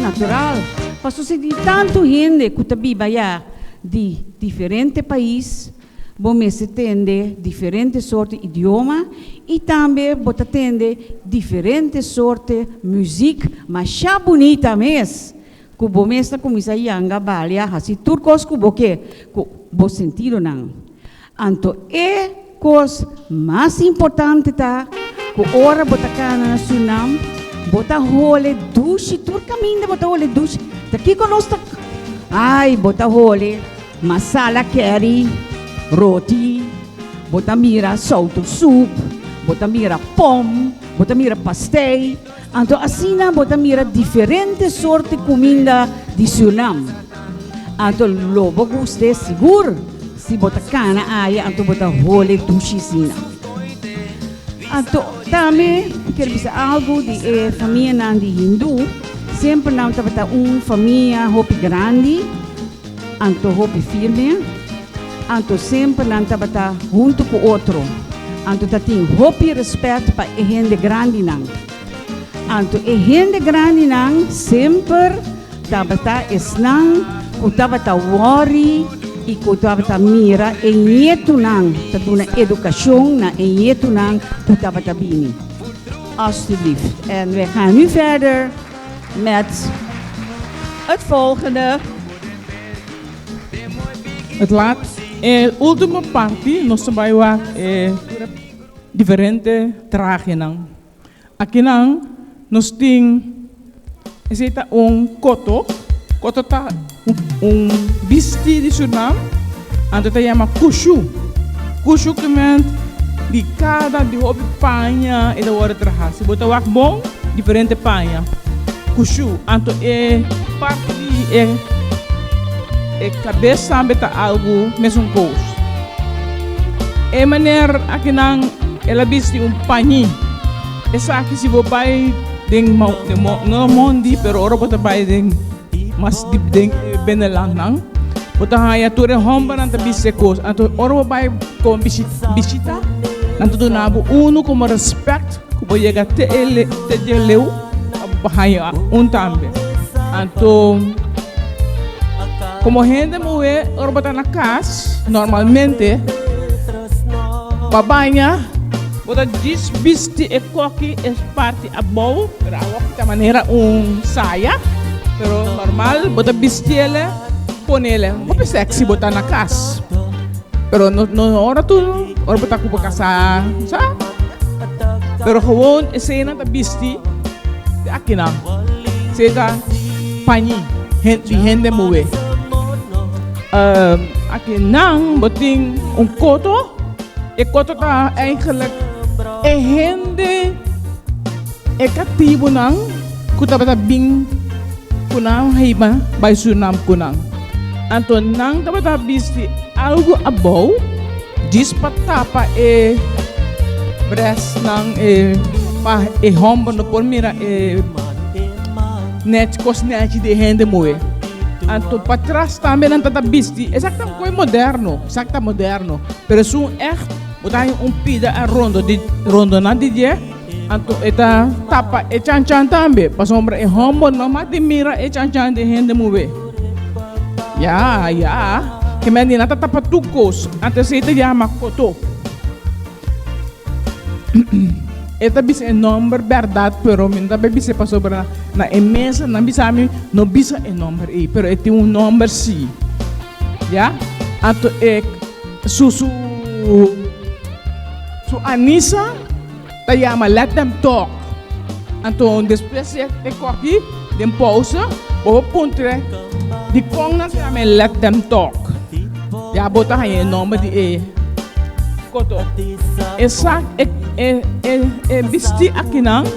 natural. Pasobra si tin tantu hende ku ta biba ya di diferente pais, bo mester tende diferente sort di idioma i tambe bo ta tende diferente sort di muzik masha bunita mes. Ku bo mes ta kuminsá yanga, balia, hasi tur kos ku bo ke ku bo sentidonan. Anto e kos mas importante ta ku ora bo ta kana na Surnam, bo ta hole dushi, tur kaminda bo ta hole dushi. Ta kiko nos ta, ai, bo ta hole masala kèri, roti, bo ta mira souto sup, bo ta mira pom, bo ta mira pastei. Anto asina bo ta mira diferente sorte kuminda di Surnam. Anto lo bo gust'é sigur si bo ta kana aya anto bo ta hole dushi asina. Anto tambe. kier bisa algu di e famianan di Hindú, semper nan tabata un famia hopi grandi, anto hopi firme, anto semper nan tabata huntu ku otro, anto ta tin hopi respet pa e hende grandinan. Anto e hende grandinan semper tabata esnan ku tabata wòri i ku tabata mira e ñetunan, ta duna edukashon na e ñetunan ku tabata bini. Alstublieft. En we gaan nu verder met het volgende. Het laat, e ultimo parti nos ta bai wak e diferente trahenan. Akinan nos tin esei ta un koto, koto ta un bisti di Surnam, anto ta yama kushu, kushu ke ment di kada di hopi paña e ta wòrdu traha, si bo ta wak bon diferente paña, kushu, anto e parti di e e kabes tambe ta algu mesun kos. E maner akinan el a bisti un pañi. Esaki si bo bai den no mondi pero ora bo ta bai den mas dip den e benelandnan bo ta haña tur e hòmbernan ta bisti e kos. Anto ora bo bai komo bishita nan ta duna bo unu komo rèspèt ku bo yega te e te dje leu pa bo haña un tambe. Anto komo hende muhé ora bo ta na kas normalmente pa baña. Bo ta djis bisti e koki e parti abou, pero awor ta manera un saya, pero normal bo ta bistiele ponele. Hopi sexy bo ta na kas, pero no no ora tu ora bo ta ku bo kasá, sa. Pero gewoon eseinan ta bisti di akinan. Esei ta pañi di hende muhé. Akinan bo tin un koto. E koto ta eigenlijk e hende, e katibunan ku tabata bin ku nan hiba bai Surinam ku nan. Anto nan tabata bisti algu abou djis pa tapa e brèsnan, e pa e hòmber no por mira e nèchi, kos nèchi di e hende muhé. Anto patras tambe nan tabata bisti, esaki ta un kos moderno, esaki ta moderno. Pero esun ègt bo ta haña un pida a rondo di rondoná di dje, anto e ta tapa e chanchan tambe, pasobra e hòmber no mag di mira e chanchan di hende muhé. Ya, ya, ke men di nan ta tapa tur kos, anto esei ta yama kotó. E ta bisa e nòmber bèrdat, pero mi no ta bai bis'é pasobra na e mesa nan bisa mi no bisa e nòmber ei, pero e tin un nòmber sí. Ya, anto e su su su Anisa ta yama Let Them Talk. Anto despues di e koki den pausa bo por puntra dikon nan ta yama e Let Them Talk. Ya bo ta haña e nomber di e koto. Esa e e e e bisti akinan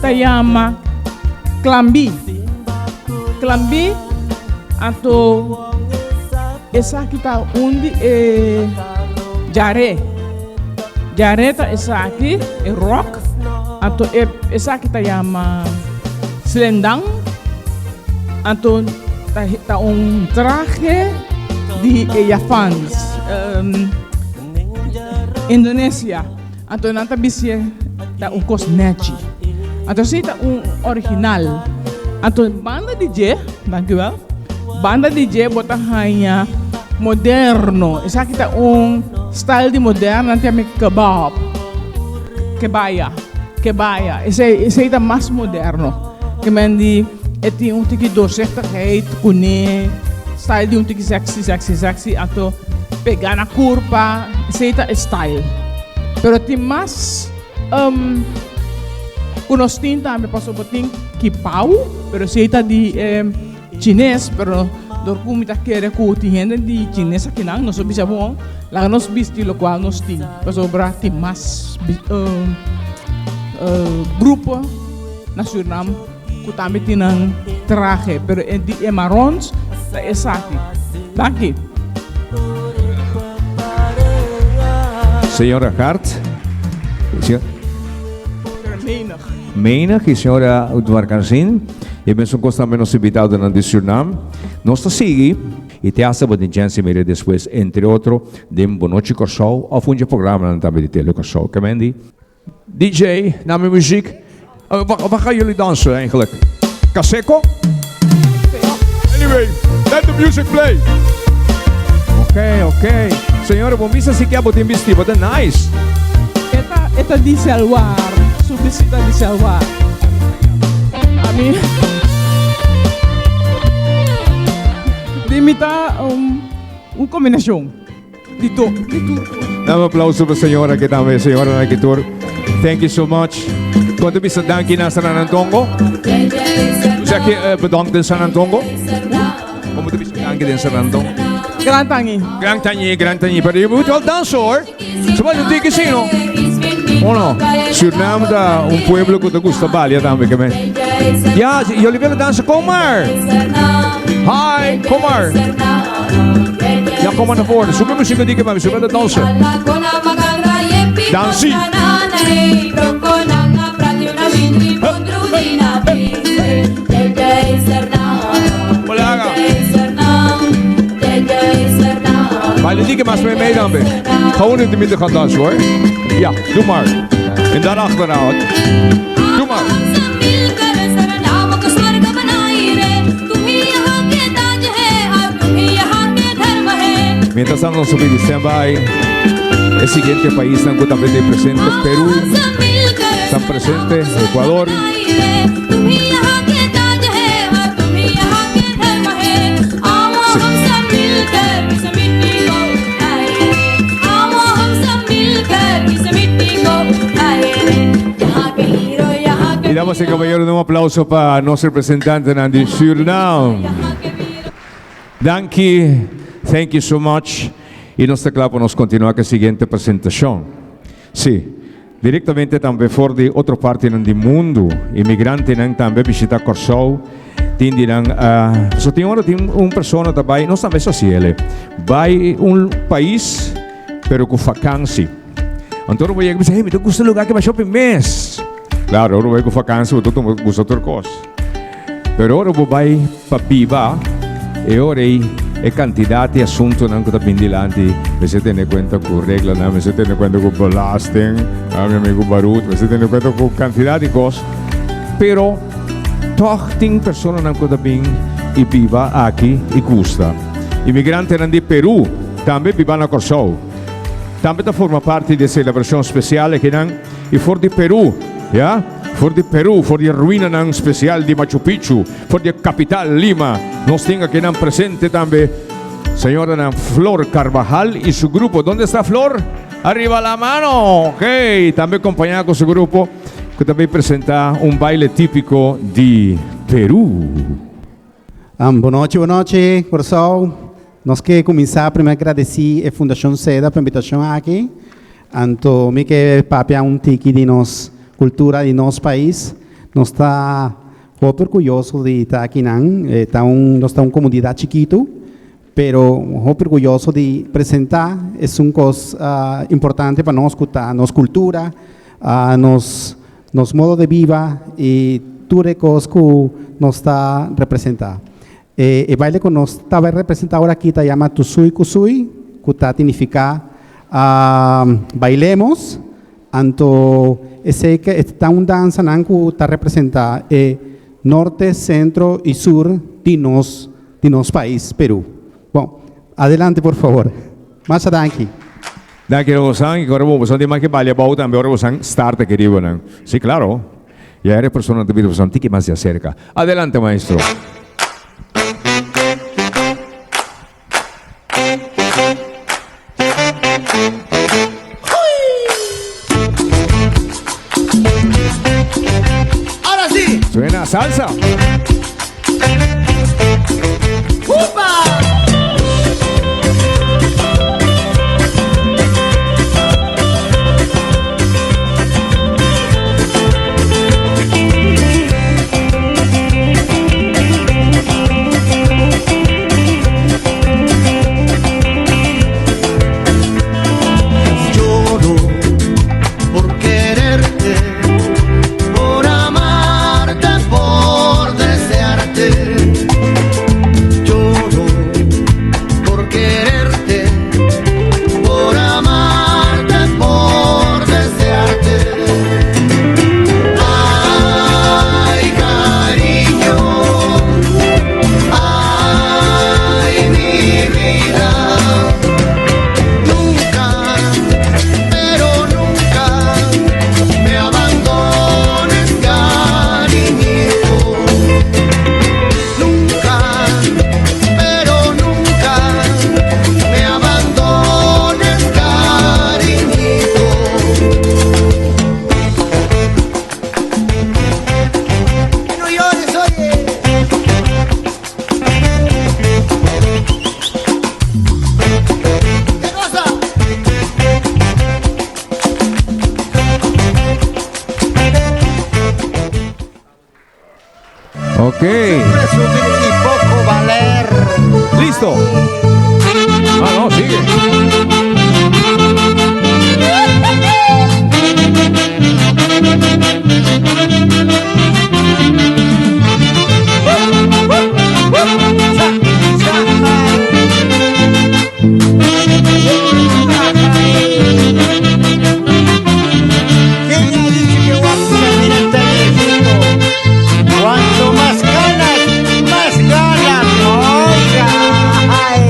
ta yama klambi. Klambi anto esaki ta un di e djare. Djare ta esaki, e ròk, anto e esaki ta yama slendang, anto ta ta un trahe di e Javans, Indonesia. Anto nan ta bistié ta un kos nèchi. Anto esei ta un original. Anto banda di dje, dankiwel, banda di dje bo ta haña moderno. Esaki ta un style di moderno, nan ta yama kebab, kebaya, kebaya. Esei, esei ta mas moderno. Ke men di e tin un tiki doorzichtigheid kuné, style di un tiki sexy, sexy, sexy. Anto pega na kurpa, esei ta e style. Pero tin mas um, ku nos tin tambe pasobra bo tin kipau, pero esei ta di e chines, pero dor ku mi ta kere ku tin hende di chines akinan, nos a bisa bon, laga nos bisti lokual nos tin, pasobra tin mas um, uh, grupo na Surinam ku tambe tin nan trahe, pero e di e marons ta esaki. Danki. Señora Hart. Menig. Menig y señora Dwarkansin. Y mesun cos tambe nos invitadonan di Surinam. Nos ta sigui y te hasta bo tin chance mira despues entre otro den Bo Nochi Kòrsou of un dje programanan tambe di Tele Kòrsou. Kemendi. DJ, na mi muziek. Waar gaan jullie dansen eigenlijk? Kaseko? Anyway, let the music play. Ok, ok. Señora, bon bisa si ke bo tin bisti, bo ta nice. E ta, e ta di salwar, su bisti ta di salwar. Ami, di mi ta un, un combinacion di to, di tur. Dame un aplauso pa señora que tambe, señora Nakitur. Thank you so much. Konta bisa danki na San Antongo? Zeg je bedankt in San Antongo? Como te bisa danki in San Antongo? Gran tangi. Gran tangi, gran tangi. Pero je moet wel dansen hoor. Ze maar een dikke zin hoor. Oh no. Suriname ta un pueblo que te gusta balia tambe que men. Ja, jullie willen dansen, kom maar. Hi, kom maar. Ja, kom maar naar voren. Zoek een muziek die maar ze willen dansen. Dansie. Balaga. Maar die dikke maar mee mee dan weer. Gewoon in de midden gaan dansen hoor. Ja, doe maar. En daar achteraan. Doe maar. Mientras tanto, nos pidi stand-by. El siguiente país que también está presente, Perú. Están presentes, Ecuador. Y damas y caballeros, un aplauso para nuestro representante Nandi Suriname. Danki, thank you so much. Y nos ta cla pa nos continua cu e siguiente presentacion. Si, directamente tambe for di otro partinan di mundo, inmigrantenan tambe bishita Corsou, tin di nan a, so tin ora tin un persona ta bay, nos tambe sa haciele, bay un pais pero cu vakantie. Anto ora bo yega bisa, hey, mi ta gusta e lugar aki masha hopi mes. Claro, ora bo bay cu vakantie bo ta gusta tur cos. Pero ora bo bai pa biba, e ora ei e kantidat di asuntunan ku ta bin dilanti, mester tene kuenta ku reglanan, mester tene kuenta ku belasting, ah, mi amigu Barut, mester tene kuenta ku kantidat di kos. Pero tòg tin personanan ku ta bin i biba aki i gusta. Imigrantenan di Peru tambe biba na Kòrsou. Tambe ta forma parti di e selebrashon spesial akinan i for di Peru, ya. For di Peru, for di e ruinanan spesial di Machu Picchu, for di e kapital Lima, nos tin akinan presente tambe señoranan Flor Carvajal y su grupo. Donde esta Flor? Arriba la mano! Ok, tambe kompañá ku su grupo ku ta bay presentá un baile típiko di Peru. Bon nochi, bon nochi, Kòrsou. Nos ke kuminsá primero agradesí e Fundashon Seda pa invitashon aki. Anto mi ke papia un tiki di nos kultura di nos pais. Nos ta hopi orguyoso di ta akinan. E ta un nos ta un komunidat chikitu, pero hopi orguyoso di presentá esun kos importante pa nos ku ta nos kultura, nos nos modo de biba i tur e kos ku nos ta representá. E e baile ku nos ta bai representá ora aki ta yama Tusui Kusui, ku ta signifiká bailemos. Anto esei ke ta un dansanan ku ta representá e norte, sentro i sur di nos di nos pais Perú. Bon, adelante por favor. Masha danki. Danki Rosan, i ora bo bosan tin mas ke balia abou tambe ora bosan start aki riba nan. Si claro. Ya era persona ta bira bosan tiki mas di acerca. Adelante maestro. Ahora sí. Suena salsa. Lloro por quererte. Ok. Presumir y poco valer. Listo. Ah, no, sigue. ¿Quién ha dicho que Guapisamira está viejito? Cuanto más ganas, más ganas. Oiga. Ay.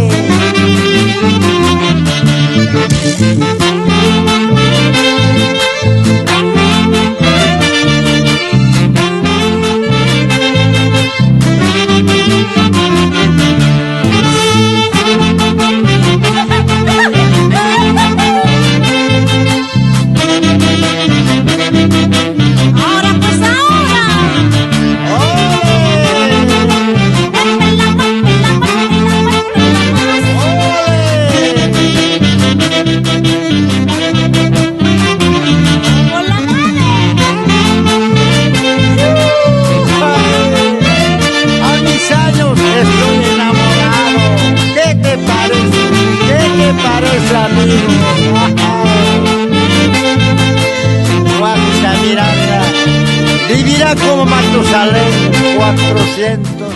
Ahora pues ahora. A mis años estoy enamorado. ¿Qué te parece? ¿Qué te parece, amigo? Guapiza Miranda vivirá como Matusalén 400 años.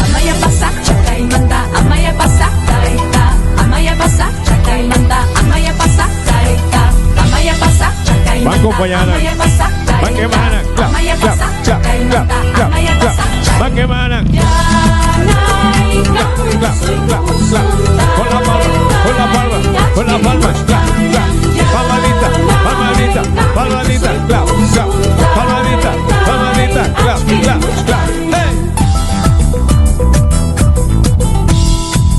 Amaya pasa, chakai manda, amaya pasa, taita. Amaya pasa, chakai manda, amaya pasa, taita. Amaya pasa, chakai Van manda, acompañada. amaya pasa, Van que taita. manan. Clap, Amaya clap, pasa, clap, chakai clap, manda, clap, amaya clap. pasa, Van que manan. Clap, clap, clap, clap. Con la palma, con la palma, con la palma. Clap, clap. Palmadita, palmadita, palmadita. Clap, clap. Palmadita, palmadita. Clap, clap, clap. ¡Hey!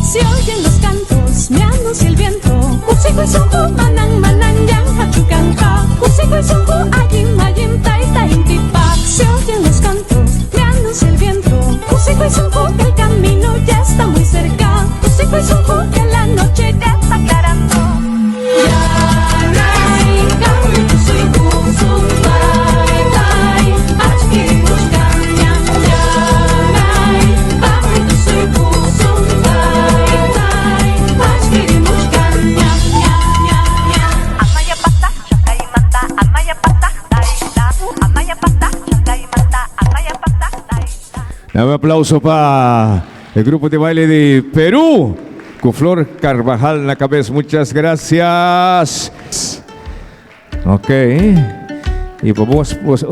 Se oyen los cantos, me anuncia el viento. Usiku y sunku, manan, manan, yan, hachukanka. Usiku y sunku, ayim, ayim, tai, tai, intipa. Se oyen los cantos, me anuncia el viento. Usiku y sunku, que el camino ya está muy cerca. Usiku y sunku, que la noche ya está aclarando. Dame un aplauso para el grupo de baile de Perú, con Flor Carvajal en la cabeza. Muchas gracias. Ok. Y pues vos, vos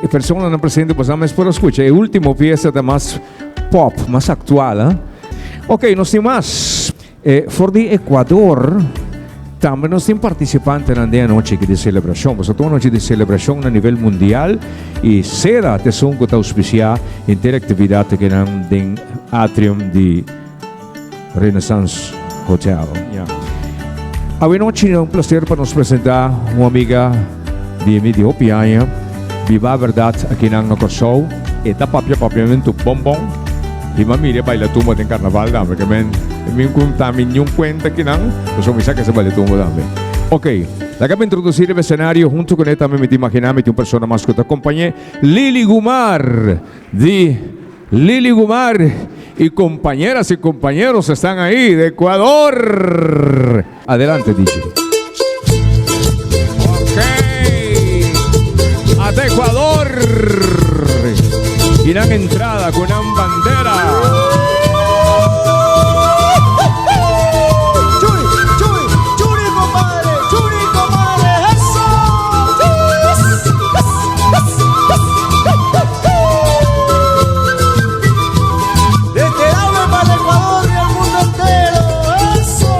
persona no presente, pues nada más por escucha. El último pieza de más pop, más actual. ¿Eh? Ok, no sin más. For di Ecuador, tambe nos tin participante na e anochi aki di celebracion. Pues tur anochi di celebracion na nivel mundial y SEDA ta esun cu ta auspicia henter actividad cu nan den atrium di Renaissance Hotel. Yeah. Anochi ta un placer pa nos presenta un amiga di mi di hopi aña, biba berdad aki na Corsou, e ta papia papiamento bon bon. Y m'a mir'e baila tumba den carnaval tambe, cu mi no conta mi ningun cuenta aki no, so mi sa cu e sa baila tumba tambe. Ok, laga mi introduci e escenario hunto cu ne tambe mi ta imagina mi un persona mas cu ta acompaña Lili Gumar, di Lili Gumar y compañeras y compañeros están ahí de Ecuador. Adelante, DJ. Ok. Hasta Ecuador. Y dan entrada con una bandera. Churi, churi, churi, compadre, churi, compadre, eso. Desde el aula para el Ecuador y el mundo entero, eso.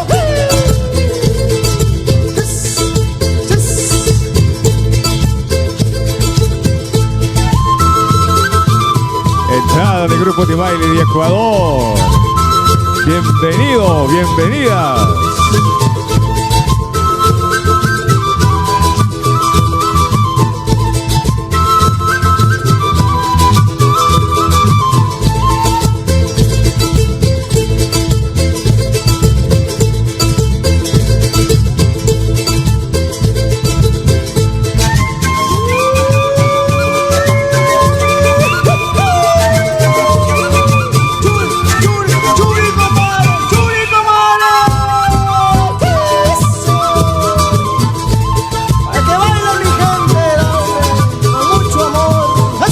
Entrada. fanaticada del grupo de baile de Ecuador. Bienvenido, bienvenidas. Para que baile mi gente, con mucho amor. Con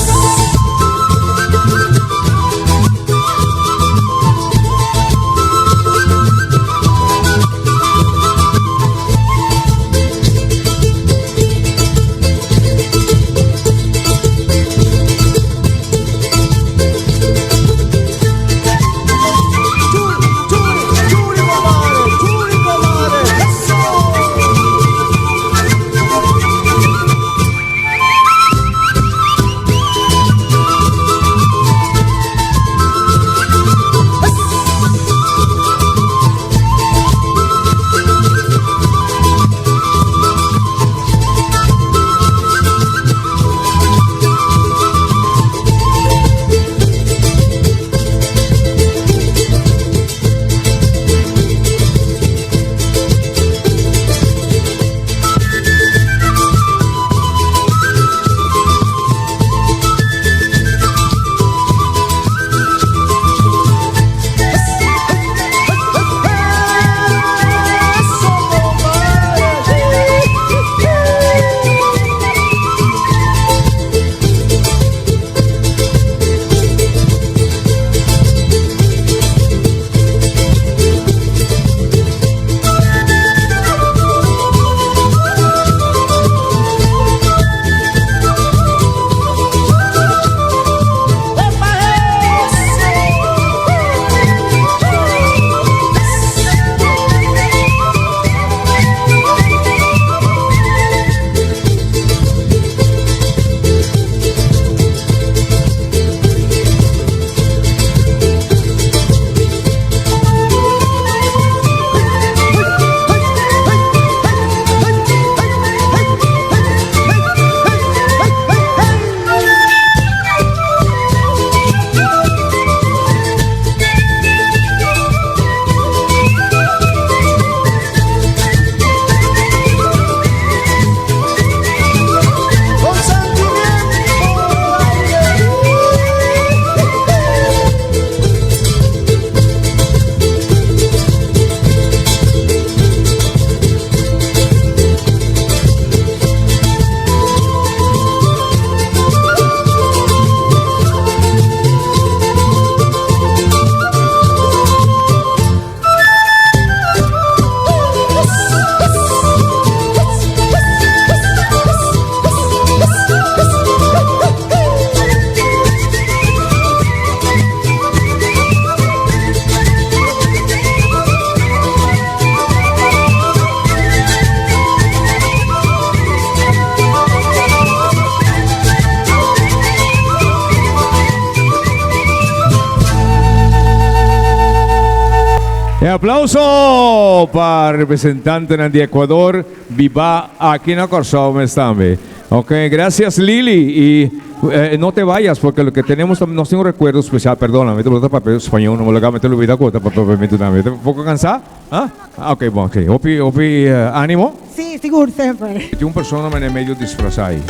E aplauso pa representantenan di Ecuador biba aki na Kòrsou mes tambe. Ok, gracias Lily y no te vayas porque lo que tenemos nos tin un recuerdo especial, perdona, mi ta por ta papia español, no me lo mi ta lubida cu ta papia papiamentu tambe. Ta poco cansa? Ah? Ok, bon, ok. Hopi, hopi animo. Sí, sigur, semper. Tin un persona mene medio disfrasa ahí.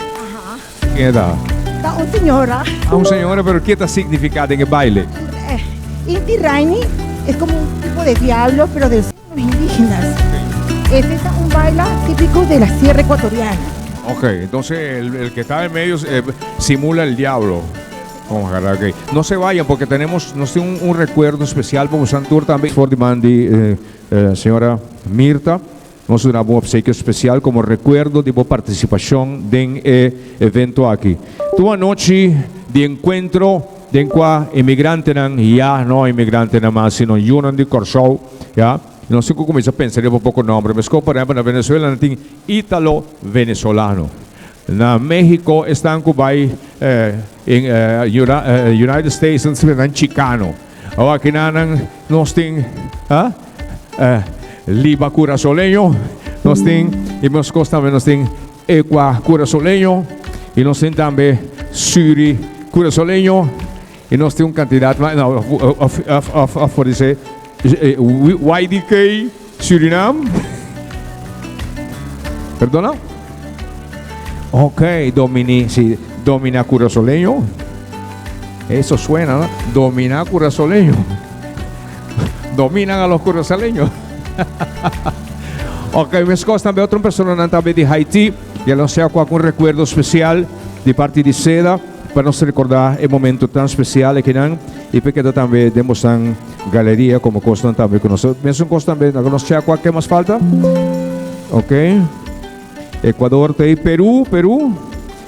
Ken e ta? Ta un señora. Ah, un señora, pero ke ta significa den e baile? Inti Raymi es como un tipo de diablo, pero de los indígenas. Este es un baila típico de la sierra ecuatoriana. Ok, entonces el que está en medio simula el diablo. Vamos a agarrar, ok. No se vayan porque tenemos, nos tiene un recuerdo especial como Santur también. For Mandi, señora Mirta. Nos duna bo un obsequio especial como recuerdo di bo participacion den e evento aki. Ta un anochi di encuentro den cua inmigrantenan, ya no inmigrantenan mas, sino yunan di Corsou, ya, nos tin cu cuminsa pensa riba poco nombre. Mesco por ehempel na Venezuela nan tin Italo-Venezolano. Na Mexico esnan cu bay. En United States nan ta nan Chicano. Awor aki nan nos tin Liba Curazoleño, nos tin y mescos tambe nos tin Ecua Curazoleño y nos tin tambe Suri Curazoleño y nos tin un cantidad mas, no, of, of, of, of por dice YDK Surinam. Perdona? Ok, Domini, sí, Domina Curazoleño. Eso suena, ¿no? Domina Curazoleño. Dominan a los curazoleños. Ok, mescos tambe otro persona tambe di Haiti. Y nos sea cu un recuerdo especial di parti di CEDA pa nos recorda e momento tan especial aki nan y pa keda tambe den boso galeria como cos tambe cu nos. Mesun cos tambe, nos sea cual mas falta? Ok. Ecuador, te Perú, Perú,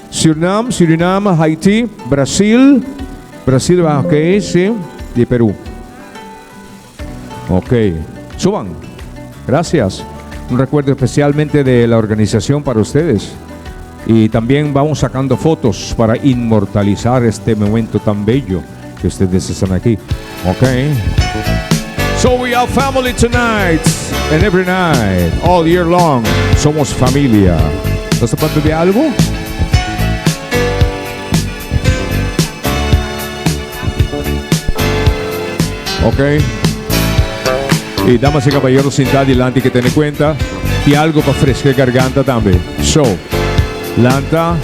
Surinam, Surinam, Haiti, Brasil, Brasil, ok, si, di Perú. Ok, suban. Gracias. Un recuerdo especialmente de la organización para ustedes. Y también vamos sacando fotos para inmortalizar este momento tan bello que ustedes están aquí. Ok. So we are family tonight and every night, all year long. Somos familia. ¿Estás a de algo? Ok. Y damas y caballeros, sinta adelante cu tene cuenta y algo pa fresca garganta tambe. So, lanta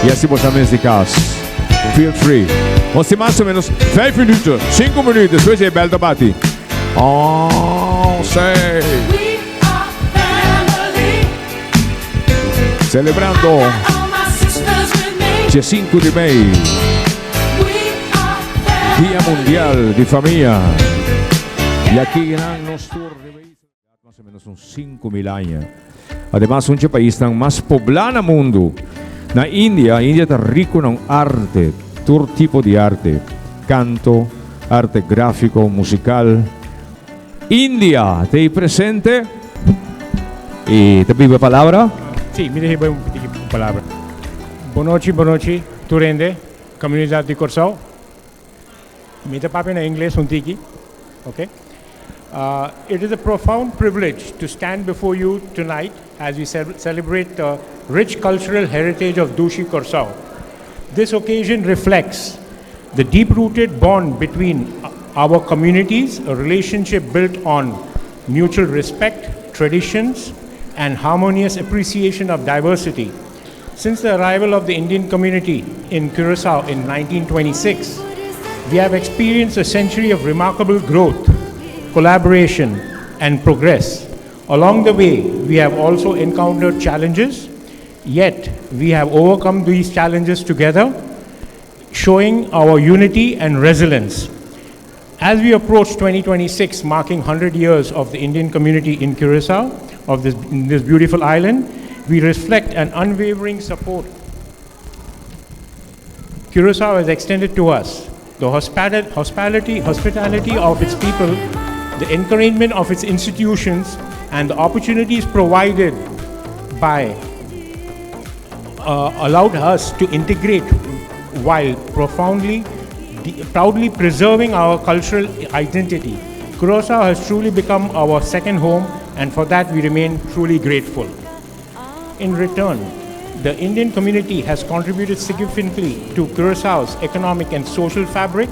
y asina bo mes di cas. Feel free. Nos tin mas o menos 5 minuut, 5 minuut, despues e bel ta bati. Oh, say. Celebrando 5 di mei, Dia Mundial di Famia. Y aki na nos tur mas o menos un 5 mil aña. Ademas, un pais mas pobla na mundo. Na India, India ta rico na arte, tur tipo di arte. Canto, arte grafico, musical. India, ta presente. Y ta pidi palabra? Si, mi ta un palabra. Bon nochi, bon nochi, tur hende, comunidad di Corsou. Mi ta papia na Ingles un tiki, ok? It is a profound privilege to stand before you tonight as we ce celebrate the rich cultural heritage of Dushi Corsou. This occasion reflects the deep-rooted bond between our communities, a relationship built on mutual respect, traditions, and harmonious appreciation of diversity. Since the arrival of the Indian community in Curacao in 1926, we have experienced a century of remarkable growth, collaboration, and progress. Along the way, we have also encountered challenges, yet we have overcome these challenges together, showing our unity and resilience. As we approach 2026, marking 100 years of the Indian community in Curacao, in this beautiful island, we reflect an unwavering support Curacao has extended to us. The hospitality of its people, the encouragement of its institutions, and the opportunities provided by allowed us to integrate while profoundly, proudly preserving our cultural identity. Curacao has truly become our second home, and for that we remain truly grateful. In return, the Indian community has contributed significantly to Curaçao's economic and social fabric.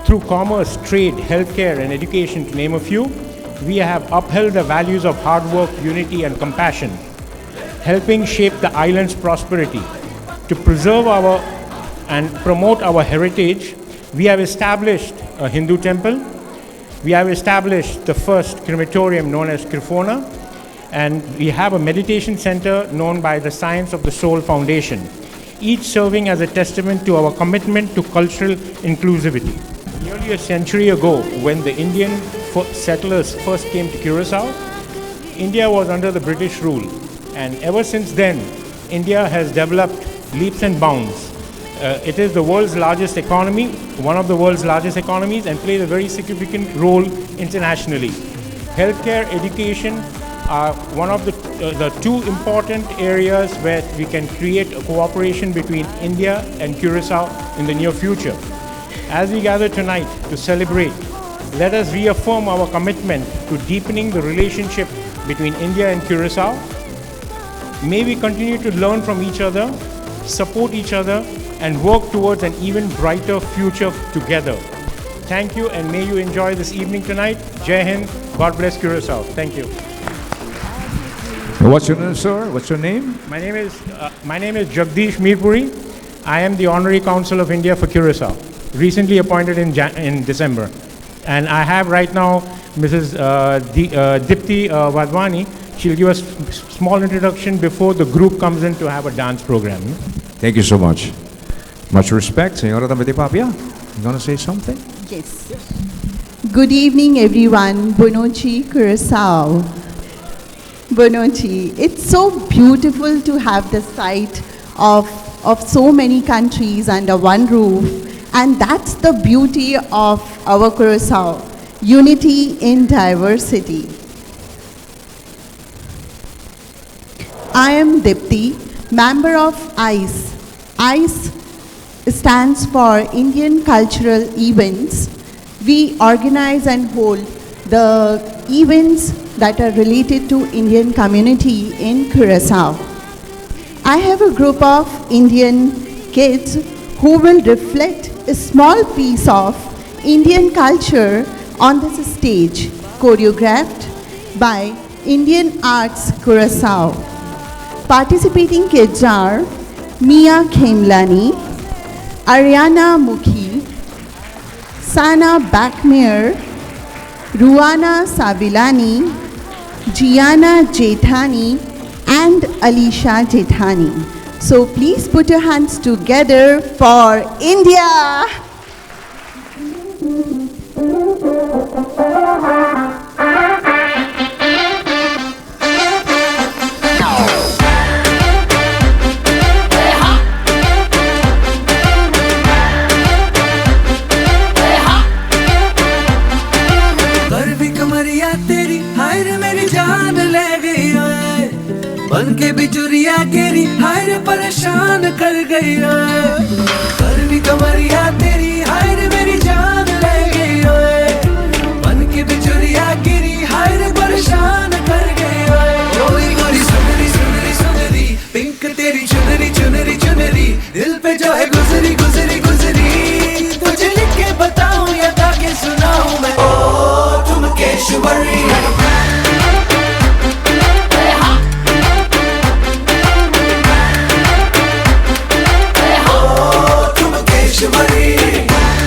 Through commerce, trade, healthcare, and education, to name a few, we have upheld the values of hard work, unity, and compassion, helping shape the island's prosperity. To preserve our and promote our heritage, we have established a Hindu temple. We have established the first crematorium known as Krifona, and we have a meditation center known by the Science of the Soul Foundation, each serving as a testament to our commitment to cultural inclusivity. Nearly a century ago, when the Indian settlers first came to Curacao, India was under the British rule. And ever since then, India has developed leaps and bounds. It is the world's largest economy, one of the world's largest economies, and plays a very significant role internationally. Healthcare, education, are one of the, the two important areas where we can create a cooperation between India and Curacao in the near future. As we gather tonight to celebrate, let us reaffirm our commitment to deepening the relationship between India and Curacao. May we continue to learn from each other, support each other, and work towards an even brighter future together. Thank you, and may you enjoy this evening tonight. Jai Hind. God bless Curacao. Thank you. What's your name, sir? What's your name? My name is Jagdish Mirpuri. I am the Honorary Consul of India for Curacao, recently appointed in December. And I have right now Mrs. Dipti Wadhwani. She'll give us a small introduction before the group comes in to have a dance program. Thank you so much. Much respect. Señora tambe ta papia. You gonna say something? Yes. Good evening, everyone. Bon nochi, Curacao. Bon nochi. It's so beautiful to have the sight of so many countries under one roof. And that's the beauty of our Curacao, unity in diversity. I am Dipti, member of ICE. ICE stands for Indian Cultural Events. We organize and hold the events that are related to Indian community in Curacao. I have a group of Indian kids who will reflect a small piece of Indian culture on this stage, choreographed by Indian Arts Curacao. Participating kids are Mia Khemlani, Ariana Mukhi, Sana Bakmir, Ruana Savilani, Gianna Jethani, and Alicia Jethani. So please put your hands together for India. ਕਰਵੀ ਕਮਰਿਆ ਤੇਰੀ, ਹਾਏ ਰੇ, ਮੇਰੀ ਜਾਨ ਲੈ ਗਈ ਓਏ। ਬਣ ਕੇ ਬਿਜੁਰੀਆ ਕੇਰੀ, ਹਾਏ ਰੇ, ਪਰੇਸ਼ਾਨ ਕਰ ਗਈ ਓਏ। ਕਰਵੀ ਕਮਰਿਆ ਤੇਰੀ, ਹਾਏ ਰੇ, ਮੇਰੀ ਜਾਨ ਲੈ ਗਈ ਓਏ। ਬਣ ਕੇ ਬਿਜੁਰੀਆ ਗਿਰੀ, ਹਾਏ ਰੇ, ਪਰੇਸ਼ਾਨ ਕਰ ਗਈ ਓਏ। ਗੋਰੀ ਗੋਰੀ ਸੁੰਦਰੀ ਸੁੰਦਰੀ ਸੁੰਦਰੀ, ਪਿੰਕ ਤੇਰੀ ਚੁਨਰੀ ਚੁਨਰੀ ਚੁਨਰੀ, दिल पे जो है गुजरी गुजरी गुजरी। तुझे लिख के बताऊं या गा के सुनाऊं मैं, ओ ठुमकेश्वरी। ओ ठुमकेश्वरी,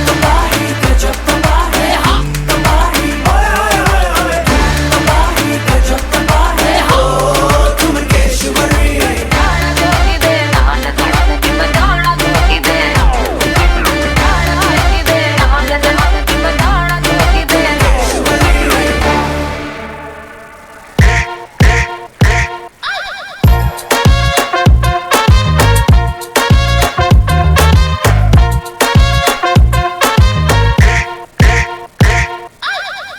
तबाही गजब तबाही तबाही, ओए ओए ओए ओए, तबाही गजब तबाही, ओ ठुमकेश्वरी।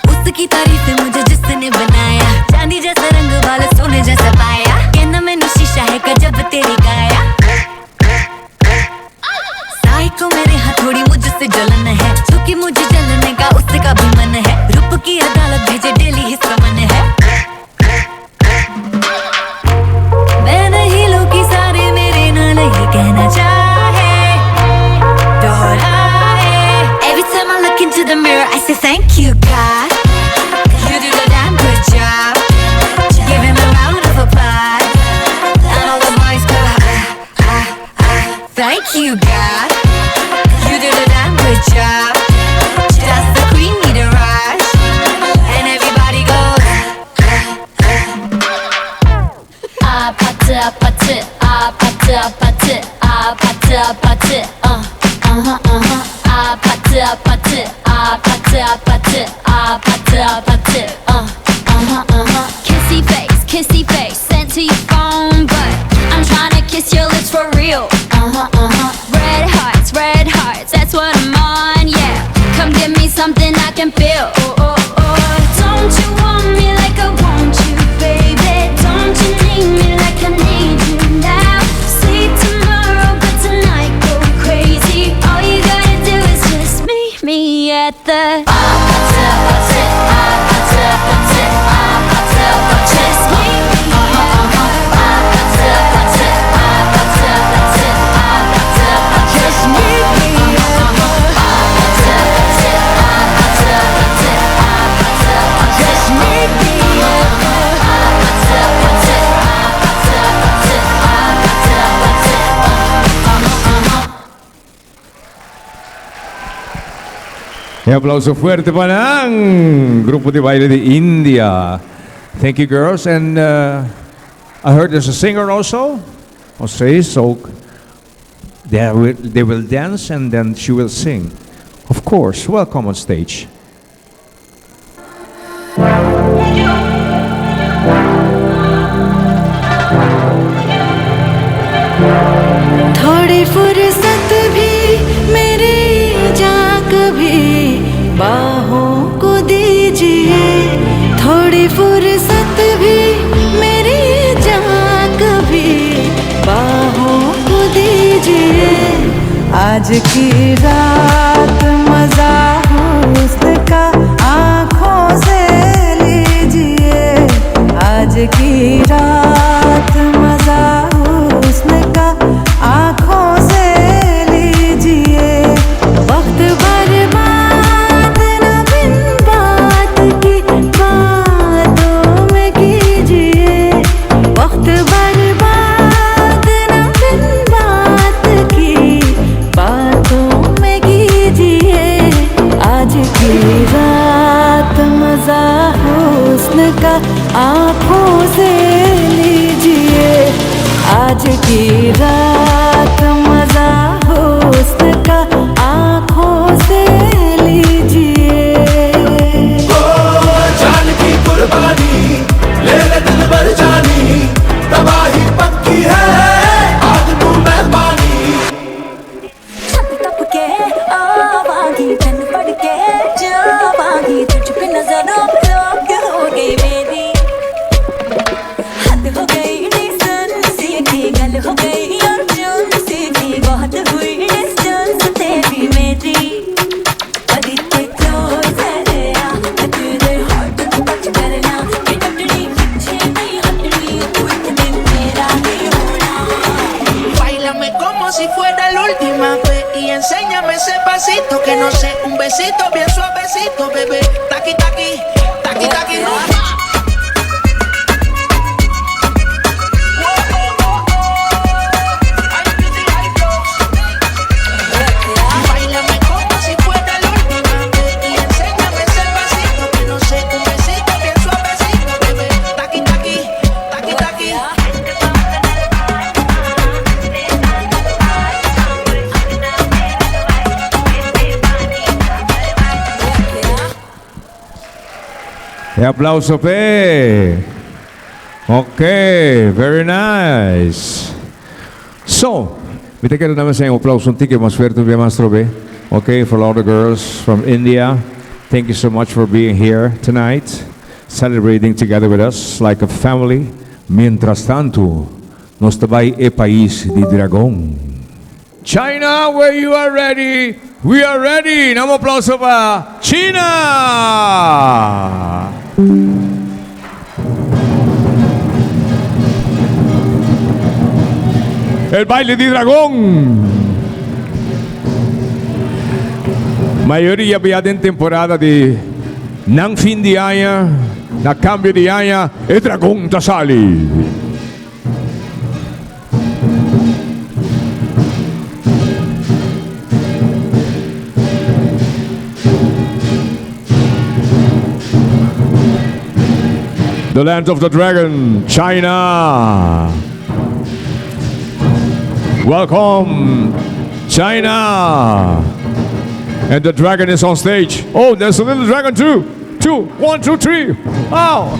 उसकी तारीफ मुझे जिसने बनाया, चांदी जैसा रंग वाला, सोने जैसा पाया, कहना मैनू शीशा है गजब तेरी काया। साई को मेरे हथौड़ी मुझसे जलन है, क्योंकि मुझे जलने का उसका भी मन है। रूप की अदालत भेजे डेली ही समन है। मैं नहीं लोकी, सारे मेरे नाल ही कहना चाहे दोहराए। Every time I look into the mirror, I say thank you God. You did a damn good job. Give him a round of applause. And all the boys go ah, ah, ah. Thank you God. You did a damn good job. Does the queen need a rush? And everybody goes 아파트 아파트 아파트 아파트 아파트 아파트 어허 어허 아파트 아파트 아파트 아파트 아파트 아파트 어허 어허. Kissy face, kissy face, sent to your phone, but I'm trying to kiss your lips for real. Red hearts, that's what I'm on, yeah. Come give me something I can feel. Oh, oh, oh. Don't you want me like I want you, baby? at the. Just meet me at the. Just meet me at the. Just meet me at the. Un aplauso fuerte pa e grupo di baile di India. Thank you, girls. And I heard there's a singer also. Okay, so they will dance and then she will sing. Of course, welcome on stage. थोड़ी फुर्सत भी मेरी जां कभी बाहों को दीजिए। थोड़ी फुर्सत भी मेरी जां कभी बाहों को दीजिए। आज की रात मजा हुस्न का आँखों से लीजिए। आज की रात मजा हुस्न का आँखों से लीजिए। वक्त बर्बाद न बिन बात की बातों में कीजिए। वक्त बर्बाद न बिन बात की बातों में कीजिए। आज की रात मजा हुस्न का आँखों से लीजिए। आज की रात मजा हुस्न का आँखों से लीजिए। ओ जान की कुर्बानी ले ले दिल भर जानी, तबाही पक्की है आग तू मैं पानी। छप टप के आवागी तन पड़ के जावागी, तुझ पे नजर लोक हो गई मेरी। हद हो गई सन से की गल हो गई अर्जुन से की, बहुत हुई डिस्टेंस तेरी मेरी। कदी ते क्लोज है आ, मैं तेरे हार्ट को टच करना, ये टटनी पीछे नहीं हटनी, तू एक दिन मेरा नहीं होना। Báilame como si fuera la última vez y enséñame ese pasito que no sé, un besito bien suavecito, bebé. Taqui taqui, taqui taqui, rumba. Báilame como si fuera la última vez y enséñame ese pasito que no sé, un besito bien suavecito, bebé. Taqui taqui, taqui taqui. E aplauso p'e. Okay, very nice. So, mi ta kere duna un aplauso un tiki mas fuerte, bien mas trobe. Okay, for all the girls from India. Thank you so much for being here tonight, celebrating together with us like a family. Mientras tanto, nos ta bai e pais di dragon. China, where you are ready, we are ready. Un aplauso pa China. El baile di dragon. Mayoria bia den temporada di nan fin di aña, na cambio di aña, e dragon ta sali. The land of the dragon, China. Welcome, China. And the dragon is on stage. Oh, there's a little dragon too. Two, one, two, three. Oh.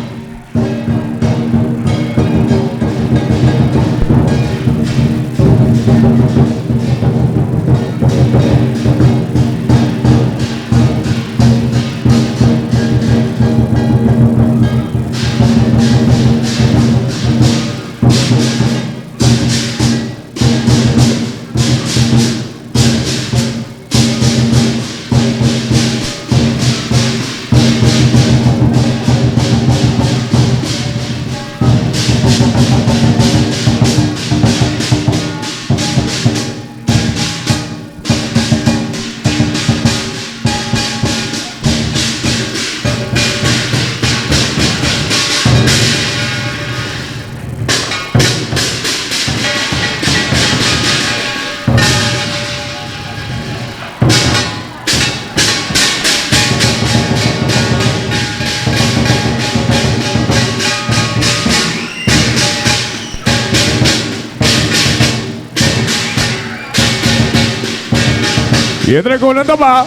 I e dragonnan ta ba.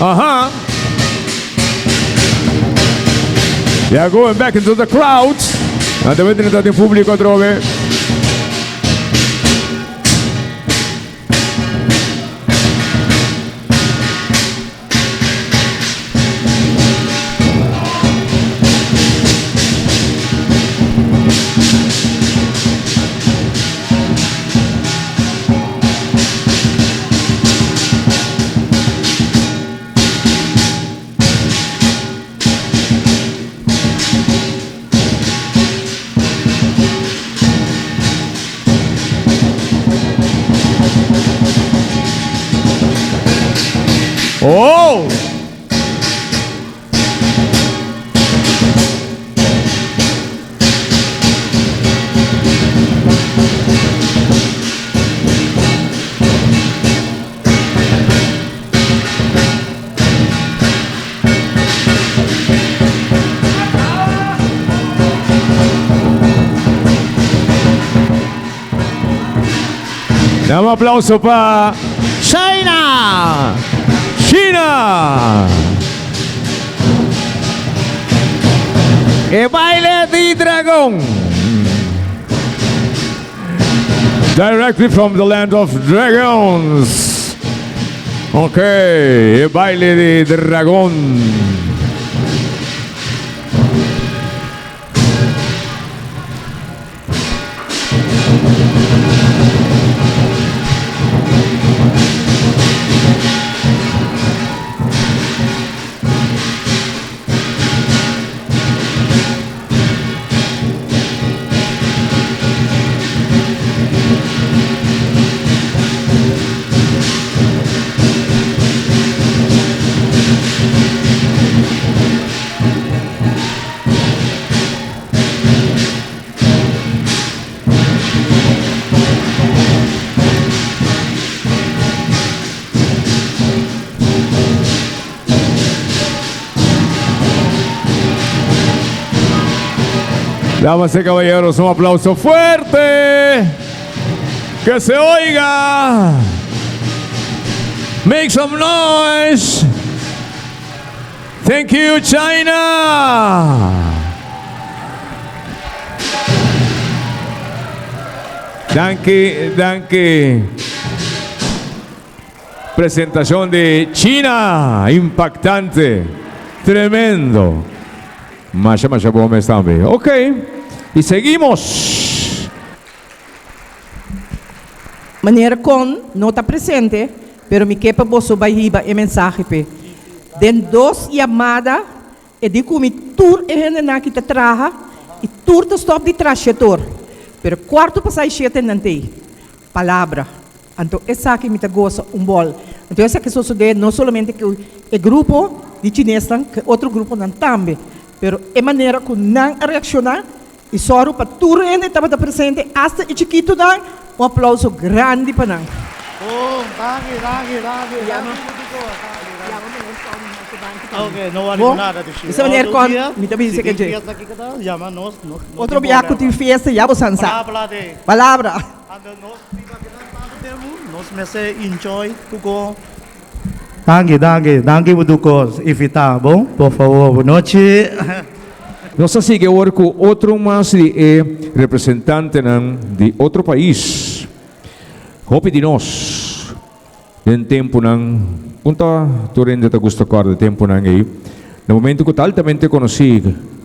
Aha. They are going back into the crowd. Nan ta bai drenta den públiko atrobe. Oh! Dame un aplauso pa China! China! E baile di dragon! Directly from the land of dragons. Ok, e baile di dragon. Damas y caballeros, un aplauso fuerte. Que se oiga. Make some noise. Thank you, China. Danki, danki. Presentashon di China, impactante, tremendo. Masha masha bon mes tambe. Ok, y seguimos. Meneer Con no ta presente, pero mi ke pa boso bai hiba e mensahe p'e. Den dos yamada e di ku mi tur e hendenan ki ta traha i tur ta stòp di traha shetor, pero kuarto pasá i shete nan t'ei. Palabra. Anto esaki mi ta gosa un bòl. Anto esaki sosodé no solamente ku e grupo di chinesnan, ku e otro gruponan tambe. Pero e manera ku nan a reakshoná i sòru pa tur hende tabata presente, asta e chikitunan, un aplauso grandi pa nan. Oh, danki, danki, danki. Bon, bisa meneer Con, mi ta bisa ke dje. Otro biaha ku tin fiesta ya bo san sa. Palabra. Nos mester enjoy tuko. Danki, danki, danki bo tuko invita, bon? Por favor, bo nochi. Nos ta sigui awor ku otro mas di e representantenan di otro pais. Hopi di nos den tempunan, un ta tur hende ta gusta kòrda e tempunan ei, na momentu ku ta altamente konosí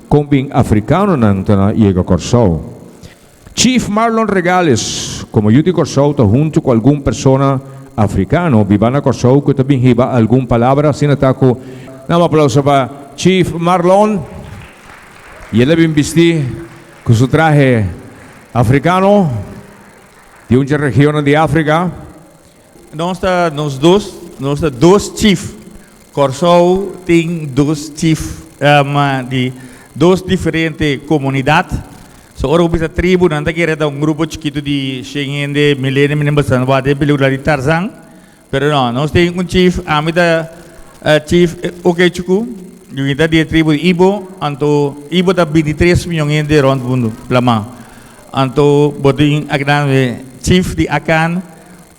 kon bin afrikanonan ta na yega Kòrsou. Chief Marlon Regales, komo yu di Kòrsou ta huntu ku algun persona afrikano biba na Kòrsou ku ta bin hiba algun palabra asina ta ku nan un aplauso pa Chief Marlon i el a bin bisti ku su trahe afrikano di un dje regionnan di Afrika. Nos ta nos dos, nos ta dos chief. Kòrsou tin dos chief di dos diferente komunidat. So ora bo bisa tribu nan ta kere ta un grupo chikitu di shen hende, mil hende, mi no bastante wak den pelikula di Tarzan. Pero no, nos tin un chief, ami ta chief Okechukwu, mi ta di e tribu di Ibo, anto Ibo ta bintitres miyon hende rònt mundu, plamá. Anto bo tin akinan e chief di Akan.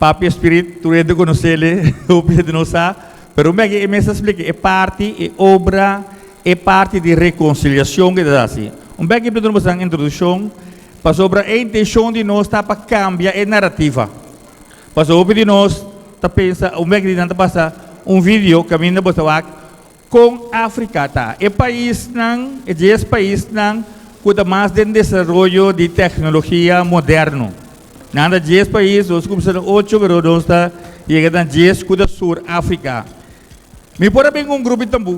Papia Spirit, tur hende konosele, hopi hende no sa, pero mi aki e mes a splika e parti, e obra, e parti di rekonsiliashon ku e ta hasi. Un bek mi duna boso introdukshon, pasobra e intenshon di nos ta pa kambia e narativa. Pasobra hopi di nos ta pensa, un bek di nan ta pasa un video kaminda bo ta wak Kon Afrika ta? E paisnan, e dies paisnan ku ta mas den desaroyo di teknologia moderno. Nan ta dies pais, nos kumsa na ocho pero nos ta yega na dies ku ta Sur Afrika. Mi por a bin ku un grupo di tambú,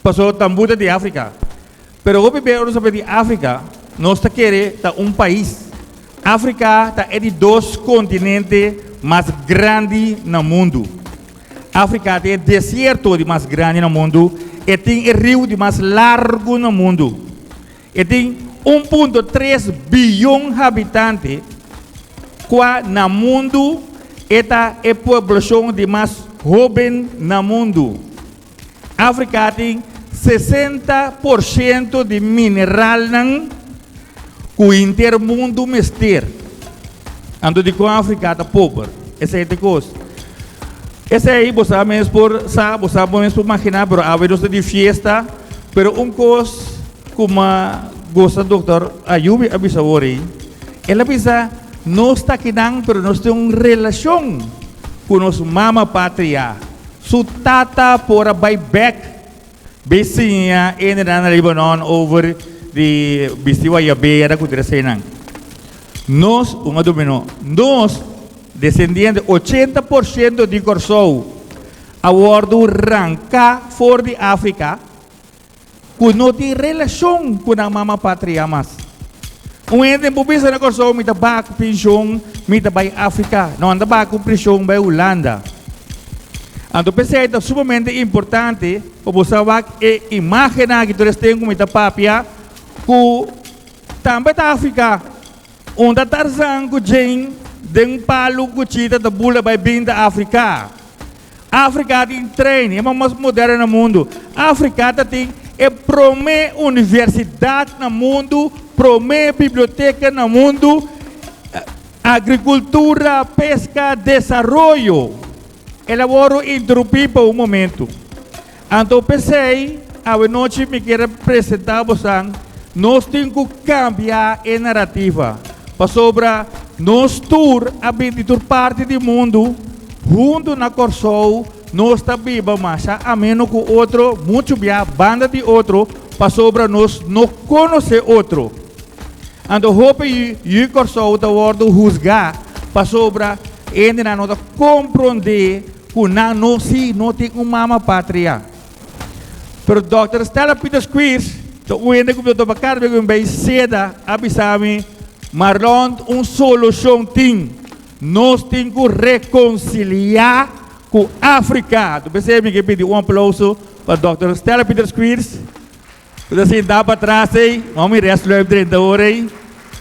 pasobra tambú ta di Afrika. Pero hopi bes ora nos ta papia di Afrika, nos ta kere ta un pais. Afrika ta e di dos kontinente mas grandi na mundu. Afrika tin e desierto di mas grandi na mundu, e tin e riu di mas largu na mundu. E tin un punto tres biyon habitante, kua na mundu e ta e pueblashon di mas hoben na mundu. Afrika tin 60% di mineralnan ku henter mundu mester. Anto dikon Afrika ta pober? Esei ta e kos. Esei bo sa mes por sa, bo sa bo mes por maginá, pero awe nos ta di fiesta. Pero un kos ku m'a gosta Dokter Ayubi a bisa awor ei, el a bisa nos ta akinan pero nos tin un relashon ku nos mama patria. Su tata por a bai bek bay siña e hendenan na Libanon over di bisti wayabera ku tur eseinan. Nos, un a dominó, nos desendiente, 80% di Kòrsou a wòrdu ranká for di Afrika ku no tin relashon ku nan mama patria mas. Un hende por bisa na Kòrsou mi ta baha ku penshon, mi ta bai Afrika. No, nan ta baha ku preshon bai Hulanda. Anto p'esei ta sumamente importante pa bo sa wak e imágennan aki tur es tempu mi ta papia ku tambe ta Afrika. Unda Tarzan ku Jane den palu ku chita ta bula bai bin ta Afrika. Afrika tin trein, e mas moderno na mundu. Afrika ta tin e promé universidat na mundu, promé biblioteka na mundu, agrikultura, peska, desaroyo. El a wòrdu interupí pa un momentu. Anto p'esei, awenochi mi kier a presentá bosan, nos tin ku kambia e narativa, pasobra nos tur a bin di tur parti di mundu, huntu na Kòrsou nos ta biba masha ameno ku otro, muchu bia banda di otro, pasobra nos no konosé otro. Anto hopi yu Kòrsou ta wòrdu husgá pasobra hendenan no ta komprondé Ku nan no si no tin un mama patria. Pero Dòkter Stella Peters Queers ta un hende ku mi ta topa kada bes ku mi bai seda a bisa mi, Marlon un solushon tin, nos tin ku rekonsiliá ku Afrika. Anto p'esei mi ke pidi un aplouso pa Dòkter Stella Peters Queers ku ta sintá patras ei, mama mi rèst lùip drenta ora ei.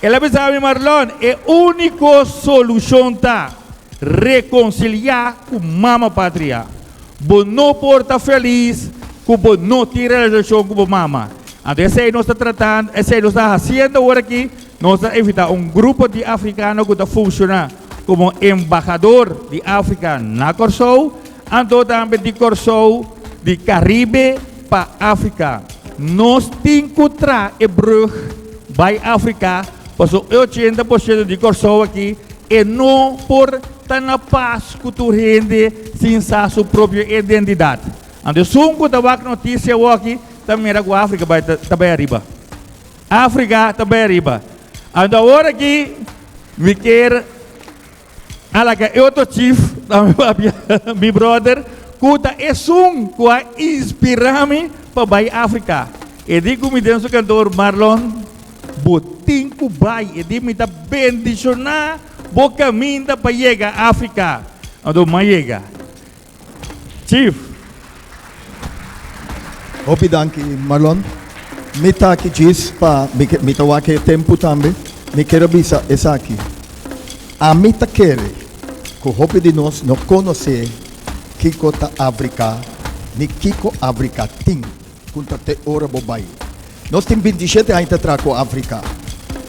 El a bisa mi, Marlon, e úniko solushon ta rekonsiliá ku mama patria. Bo no por ta felis ku bo no tin relashon ku bo mama. Anto esei nos ta tratando, esei nos ta hasiendo awor aki, nos ta invitá un grupo di afrikano ku ta funshoná komo embahador di Afrika na Kòrsou, anto tambe di Kòrsou, di Karibe pa Afrika. Nos tin ku traha e brùg bai Afrika pasobra e 80% di Kòrsou aki e no por ta na pas ku tur hende sin sa su propio identidat. Anto esun ku ta wak notisia awoki ta mira ku Afrika bai ta bai ariba. Afrika ta bai ariba. Anto awor aki mi kier A laga e otro chief tambe papia, mi brother, ku ta esun ku a inspirá mi pa bai Afrika. E di ku mi den su kantor, Marlon, bo tin ku bai. E di mi ta bendishoná bo kaminda pa yega Afrika. Anto m'a yega. Chief. Hopi danki Marlon. Mi ta aki djis pa mi mi ta wak e tempu tambe. Mi kier a bisa esaki. Ami ta kere ku hopi di nos no konosé kiko ta Afrika ni kiko Afrika tin ku ta te ora bo bai. Nos tin 27 aña ta traha ku Afrika.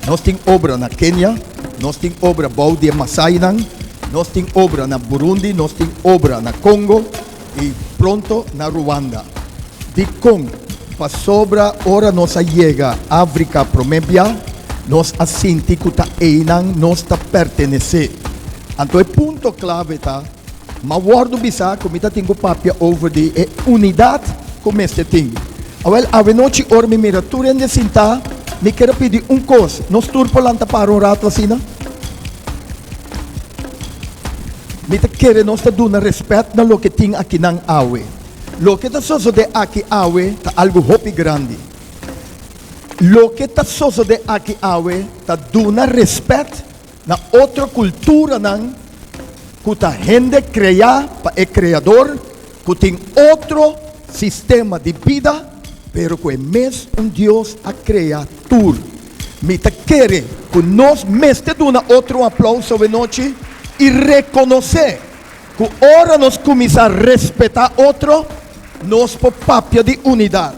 Nos tin obra na Kenia, nos tin obra bou di e Masainan. Nos tin obra na Burundi, nos tin obra na Congo i pronto na Ruanda. Dikon? Pasobra ora nos a yega Afrika promé bia, nos a sinti ku ta einan nos ta pertenesé. Anto e punto klave ta, m'a wòrdu bisá ku mi ta tin ku papia over di e unidat ku mester tin. Awèl, awenochi ora mi mira tur hende sintá, mi ker a pidi un kos, nos tur por lanta para un ratu asina? Mi ta kere nos ta duna rèspèt na loke tin akinan awe. Loke ta sosodé aki awe ta algu hopi grandi. Loke ta sosodé aki awe ta duna rèspèt na otro kulturanan ku ta hende kreá pa e Kreador, ku tin otro sistema di bida, pero ku e mes un Dios a krea tur. Mi ta kere ku nos mester duna otro un aplauso awenochi i rekonosé ku ora nos kuminsá respetá otro, nos por papia di unidat.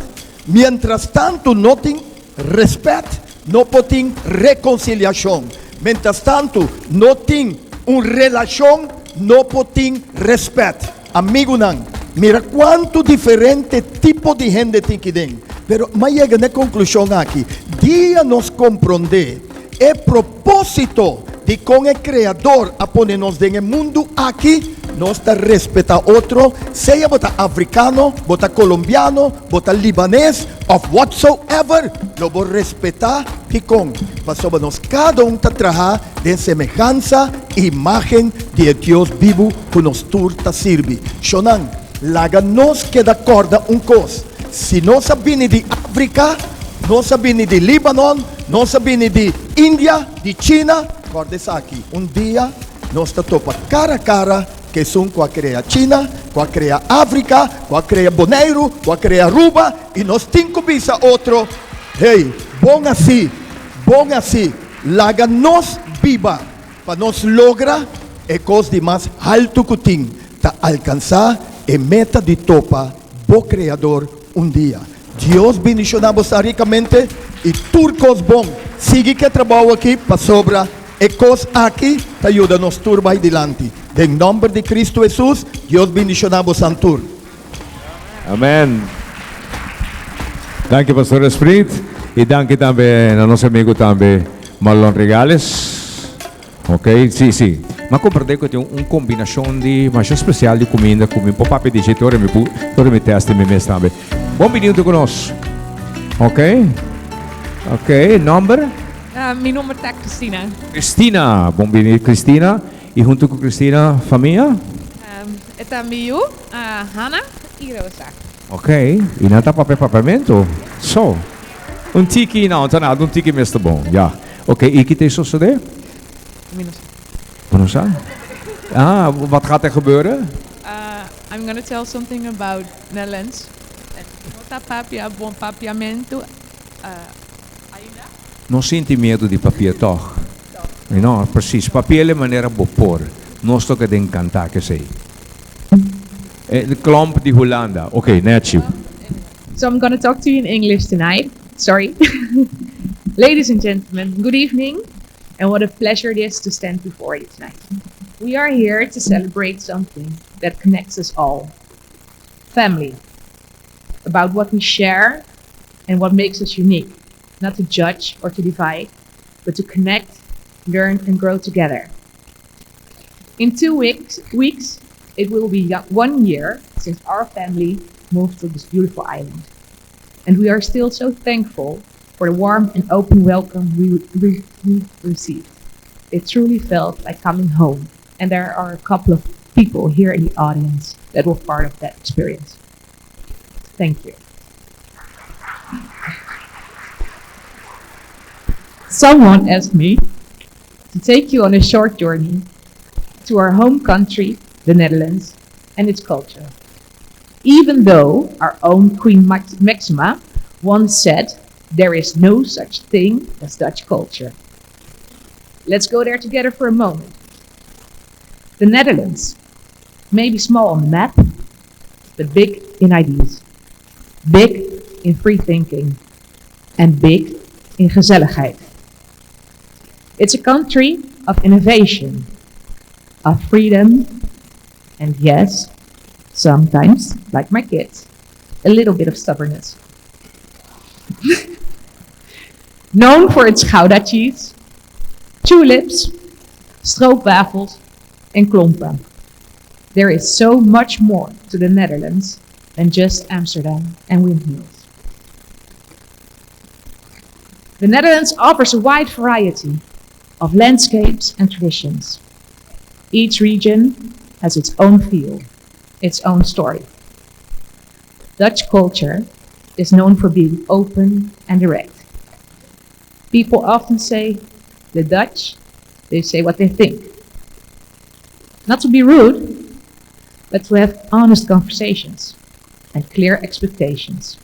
Mientrastantu no tin Respet, no por tin reconciliacion. Mientras tanto no tin un relacion, no por tin respet. Amigunan, mira cuanto diferente tipo di hende tin ki den. Pero m'a yega n'e conclusion aki, dia nos compronde e proposito di con e Creador a pone nos den e mundu aki, nos ta respeta otro, sea bo ta africano, bo ta colombiano, bo ta libanes of whatsoever, lo bo respeta. Dikon? Pasobra nos kada un ta traha den semehansa i imagen di e Dios bibu ku nos tur ta sirbi. Shonnan, laga nos keda kòrda un kos, si nos a bini di Afrika, nos a bini di Libanon, nos a bini di India, di China, kòrda esaki, un dia nos ta topa kara kara ku esun ku a krea China, ku a krea Afrika, ku a krea Boneiru, ku a krea Aruba, i nos tin ku bisa otro, Hey, bon así, bon así, laga nos biba pa nos logra e kos di mas haltu ku tin, ta alkansá e meta di topa bo Kreador un dia. Dios bendishoná bo sa rikamente i tur kos bon. Sigui ku e trabou aki pasobra e kos aki ta yuda nos tur bai dilanti. Den nòmber di Kristu Hesus, Dios bendishoná bosan tur. Amen. Danki Pastor Esprit i danki tambe na nos amigu tambe Marlon Regales. Ok, si, si. M'a comprende cu tin un combinacion di masha special di cuminda cu mi por papia di dje te ora mi pu, te ora mi test mi mes tambe. Bon bini hunto cu nos. Ok, ok, nomber? Mi nomber ta Cristina. Cristina, bon bini Cristina. Y hunto cu Cristina, famia? E ta mi yu, Hanna y Rosa. Ok, y nan ta papia papiamento? So. Un tiki, no, ta nada, un tiki mes ta bon, ya. Ok, y ki ta e sosode? Mi no sa. Bo no sa? Ah, wat gaat er gebeuren? I'm gonna tell something about Netherlands. No ta papia bon papiamento ainda. No sinti miedo di papia tog? No, precies. Papia el e manera bo por. Nos toca den canta kesey. E klomp di Hulanda. Ok, nechi. So I'm gonna talk to you in English tonight. Sorry. Ladies and gentlemen, good evening. And what a pleasure it is to stand before you tonight. We are here to celebrate something that connects us all. Family. About what we share and what makes us unique. Not to judge or to divide, but to connect, learn and grow together. In two weeks, weeks it will be one year since our family moved to this beautiful island. And we are still so thankful for the warm and open welcome we, we, we received. It truly felt like coming home, and there are a couple of people here in the audience that were part of that experience. Thank you. Someone asked me to take you on a short journey to our home country, the Netherlands, and its culture. Even though our own Queen Max Maxima once said, there is no such thing as Dutch culture. Let's go there together for a moment. The Netherlands may be small on the map, but big in ideas, big in free thinking, and big in gezelligheid. It's a country of innovation. of freedom, and yes, sometimes, like my kids, a little bit of stubbornness. Known for its Gouda cheese, tulips, stroopwafels, and klompen. There is so much more to the Netherlands than just Amsterdam and windmills. The Netherlands offers a wide variety of landscapes and traditions. Each region has its own feel, its own story. Dutch culture is known for being open and direct. People often say, the Dutch, they say what they think. Not to be rude, but to have honest conversations and clear expectations.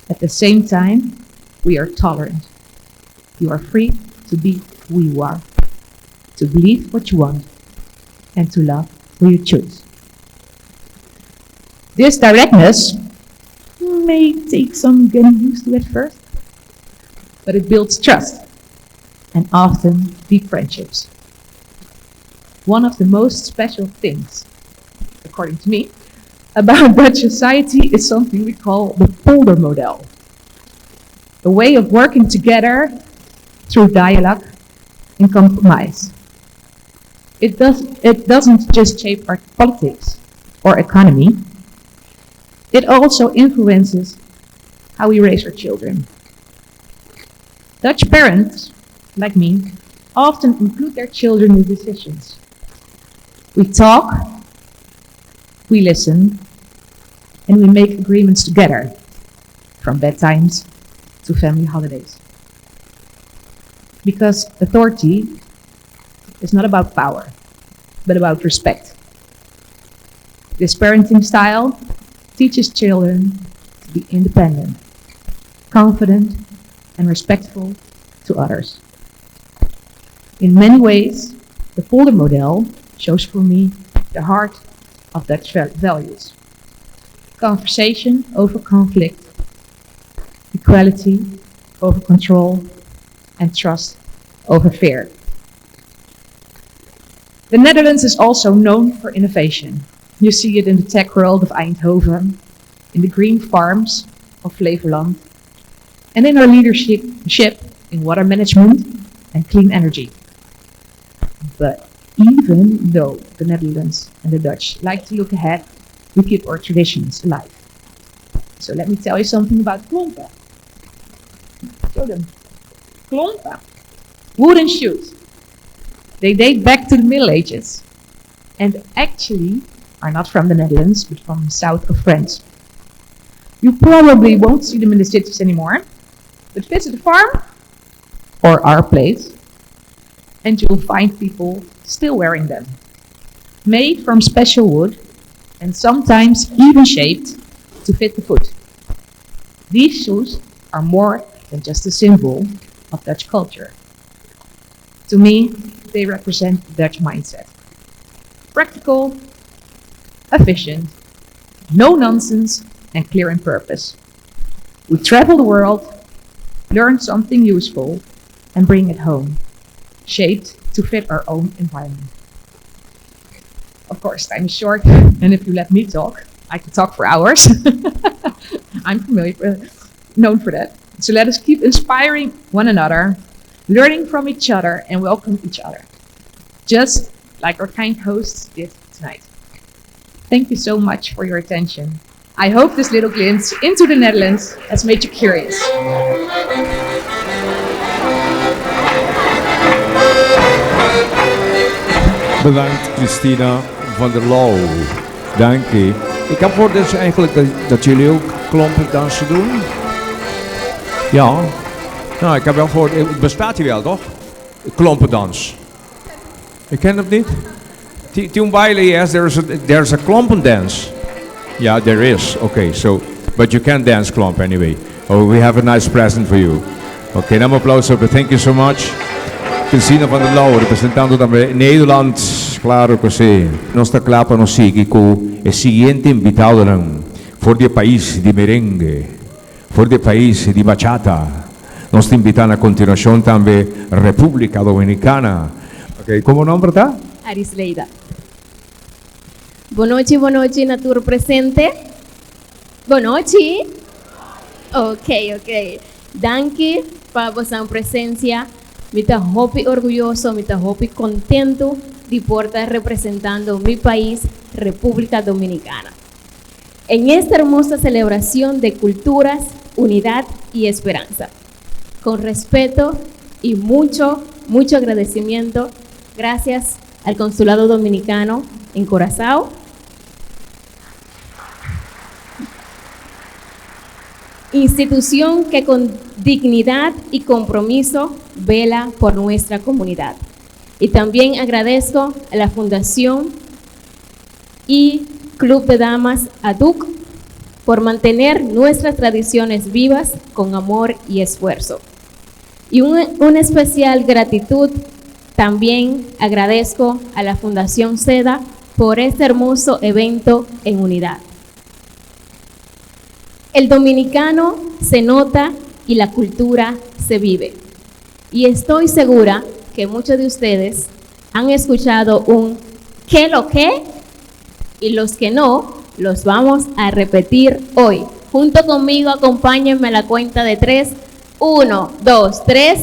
At the same time, we are tolerant. You are free to be who you are, to believe what you want, and to love who you choose. This directness may take some getting used to at first, but it builds trust and often deep friendships. One of the most special things, according to me, about Dutch society is something we call the polder model. A way of working together through dialogue and compromise. It, does, it doesn't just shape our politics or economy, it also influences how we raise our children. Dutch parents, like me, often include their children in decisions. We talk, we listen, and we make agreements together, from bedtimes to family holidays. Because authority is not about power, but about respect. This parenting style teaches children to be independent, confident, and respectful to others. In many ways, the polder model shows for me the heart of Dutch values. Conversation over conflict, equality over control, and trust over fear. The Netherlands is also known for innovation. You see it in the tech world of Eindhoven, in the green farms of Flevoland, and in our leadership in water management and clean energy. But even though the Netherlands and the Dutch like to look ahead, we keep our traditions alive. So let me tell you something about klompen. Show them. Klompen. Wooden shoes. They date back to the Middle Ages and actually are not from the Netherlands, but from the south of France. You probably won't see them in the cities anymore, but visit a farm or our place and you'll find people still wearing them. Made from special wood and sometimes even shaped to fit the foot. These shoes are more than just a symbol of Dutch culture. To me, they represent the Dutch mindset. Practical, efficient, no nonsense, and clear in purpose. We travel the world, learn something useful, and bring it home, shaped to fit our own environment. Of course, time is short, and if you let me talk, I can talk for hours. I'm familiar, known for that. So let us keep inspiring one another, learning from each other, and welcome each other, just like our kind hosts did tonight. Thank you so much for your attention. I hope this little glimpse into the Netherlands has made you curious. Bedankt Christina van der Lauw. Dank je. Ik heb gehoord dus eigenlijk dat, dat jullie ook klompendansen doen. Ja. Nou, ik heb wel gehoord, het bestaat hier wel toch? Klompendans. Ik ken het niet. Toen baile, yes, there's a, there's a klompendance. Yeah, there is. Okay, so, but you can dance klomp anyway. Oh, we have a nice present for you. Okay, nou applaus op. Thank you so much. Christina van der Lauw, representando tambe Nederland. Claro cu si. Nos ta cla pa nos sigui cu e siguiente invitadonan for di e pais di merengue, for di e pais di bachata. Nos ta invita na continuacion tambe Republica Dominicana. Okay, con bo nomber ta? Arisleida. Bon nochi, bon nochi na tur presente. Bon nochi. Ok, ok. Danki pa boso presensia. Mi ta hopi orguyoso, mi ta hopi kontentu di por ta representando mi pais, Repúblika Dominikana. En esta hermosa selebrashon de culturas, unidad y esperanza. Con respeto y mucho, mucho agradecimiento, gracias al Consulado Dominicano en Curazao, institución que con dignidad y compromiso vela por nuestra comunidad. Y también agradezco a la Fundación y Club de Damas ADUC por mantener nuestras tradiciones vivas con amor y esfuerzo. Y una especial gratitud también agradezco a la Fundación SEDA por este hermoso evento en unidad. El dominicano se nota y la cultura se vive. Y estoy segura que muchos de ustedes han escuchado un ¿qué lo que? Y los que no, los vamos a repetir hoy. Junto conmigo, acompáñenme a la cuenta de tres. Uno, dos, tres.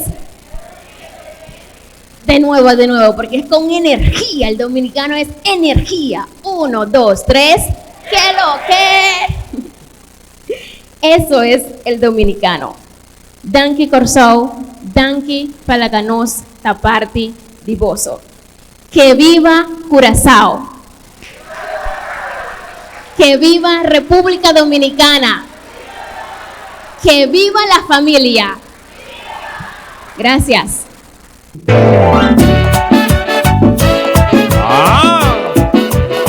De nuevo, de nuevo, porque es con energía. El dominicano es energía. Uno, dos, tres. ¿Qué lo que? Eso es el dominicano. Danki Kòrsou, danki pa laga nos ta parti di boso. Que viva Curazao. Que viva República Dominicana. Que viva la familia. Gracias. Ah,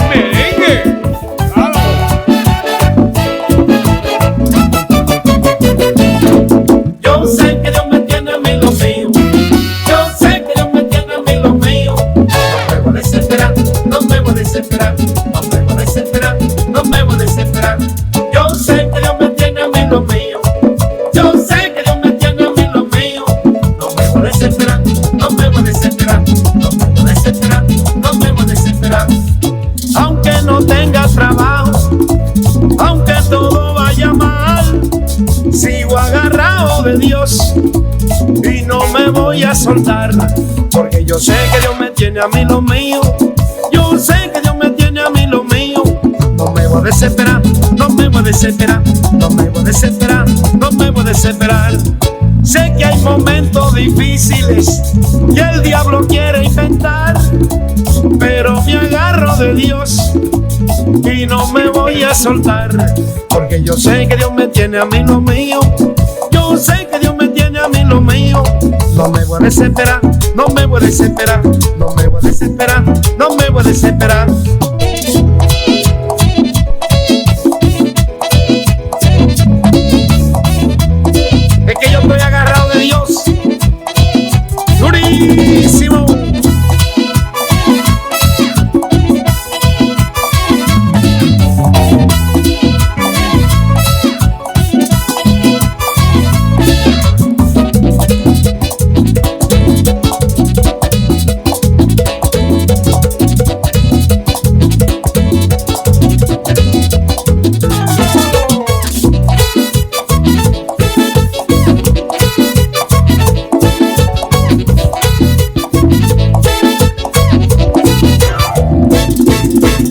merengue. Claro. Yo sé que Dios me tiene a mí lo mío. Yo sé que Dios me tiene a mí lo mío. No me voy a desesperar, no me voy a desesperar, no me voy a desesperar, no me voy a desesperar. Yo sé que Dios me tiene a mí lo mío. Yo sé que Dios me tiene a mí lo mío. No me voy a desesperar, no me voy a desesperar, no me voy a desesperar, no me voy a desesperar. Aunque no tenga trabajo, aunque todo vaya mal, sigo agarrado de Dios y no me voy a soltar, porque yo sé que Dios me tiene a mí lo mío. Yo sé que Dios me tiene a mí lo mío. No me voy a desesperar, no me voy a desesperar, no me voy a desesperar, no me voy a desesperar. Sé que hay momentos difíciles y el diablo quiere inventar, pero me agarro de Dios y no me voy a soltar, porque yo sé que Dios me tiene a mí lo mío. Yo sé que Dios me tiene a mí lo mío. No me voy a desesperar, no me voy a desesperar, no me voy a desesperar, no me voy a desesperar. Es que yo estoy agarrado de Dios. Durísimo.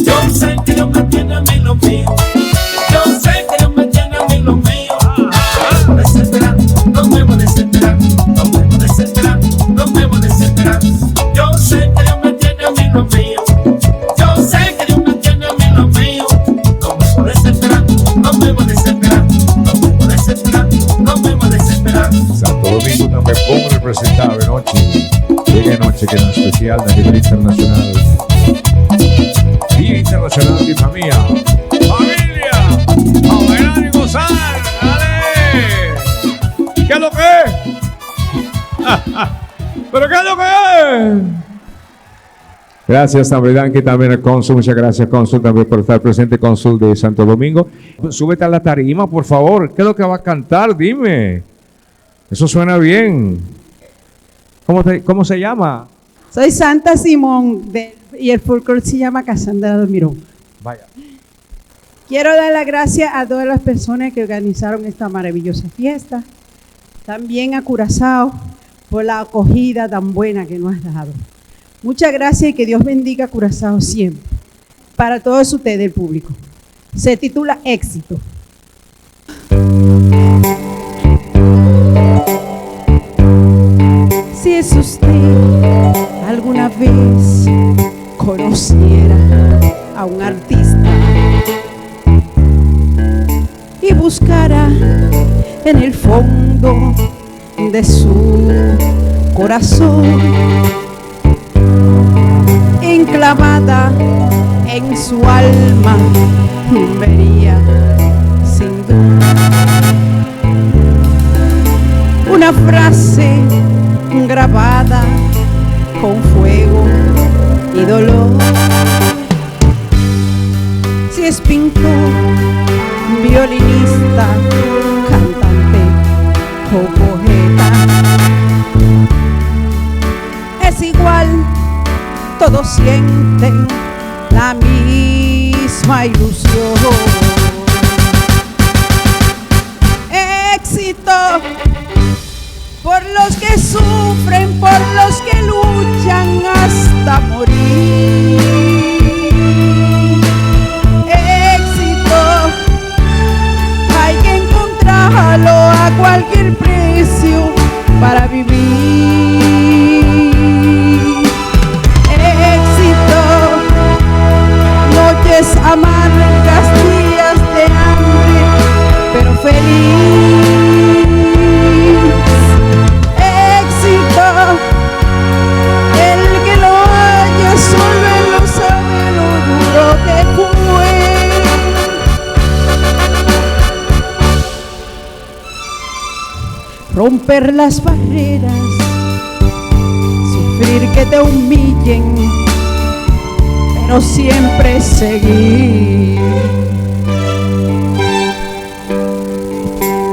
Yo sé que Dios me tiene a mí lo mío. Yo sé que Dios me tiene a mí lo mío. No me voy a desesperar, no me voy a desesperar, no me voy a desesperar, no me voy a desesperar. Yo sé que Dios me tiene a mí lo mío. Yo sé que Dios me tiene a mí lo mío. No me voy a desesperar, no me voy a desesperar, no me voy a desesperar, no me voy a desesperar. Santo Domingo tambe bon representá anochi. Den e nochi ku ta spesial na nivel internashonal. Dia Internashonal di Famia. Familia! A bailar y gozar! ¡Dale! ¿Qué es lo que es? ¿Pero qué es lo que es? Gracias tambe, danki tambe na Cónsul, muchas gracias Cónsul tambe pa ta presente, Cónsul de Santo Domingo. Súbete a la tarima, por favor. ¿Qué es lo que va a cantar? Dime. Eso suena bien. ¿Cómo se llama? Soy Santa Simón del Y el folclore se llama Casandra Mirón. Vaya. Quiero dar las gracias a todas las personas que organizaron esta maravillosa fiesta. También a Curazao por la acogida tan buena que nos has dado. Muchas gracias y que Dios bendiga a Curazao siempre. Para todos ustedes, el público. Se titula Éxito. Si es usted alguna vez conociera a un artista y buscara en el fondo de su corazón, enclavada en su alma, vería sin duda una frase grabada con fuego y dolor. Si es pintor, violinista, cantante o poeta, es igual, todos sienten la misma ilusión. Éxito por los que sufren, por los que luchan hasta morir. Éxito, hay que encontrarlo a cualquier precio para vivir. Éxito, noches amargas, días de hambre, pero feliz. Éxito, el que lo haya solo él lo sabe lo duro que fue. Romper las barreras, sufrir que te humillen, pero siempre seguir.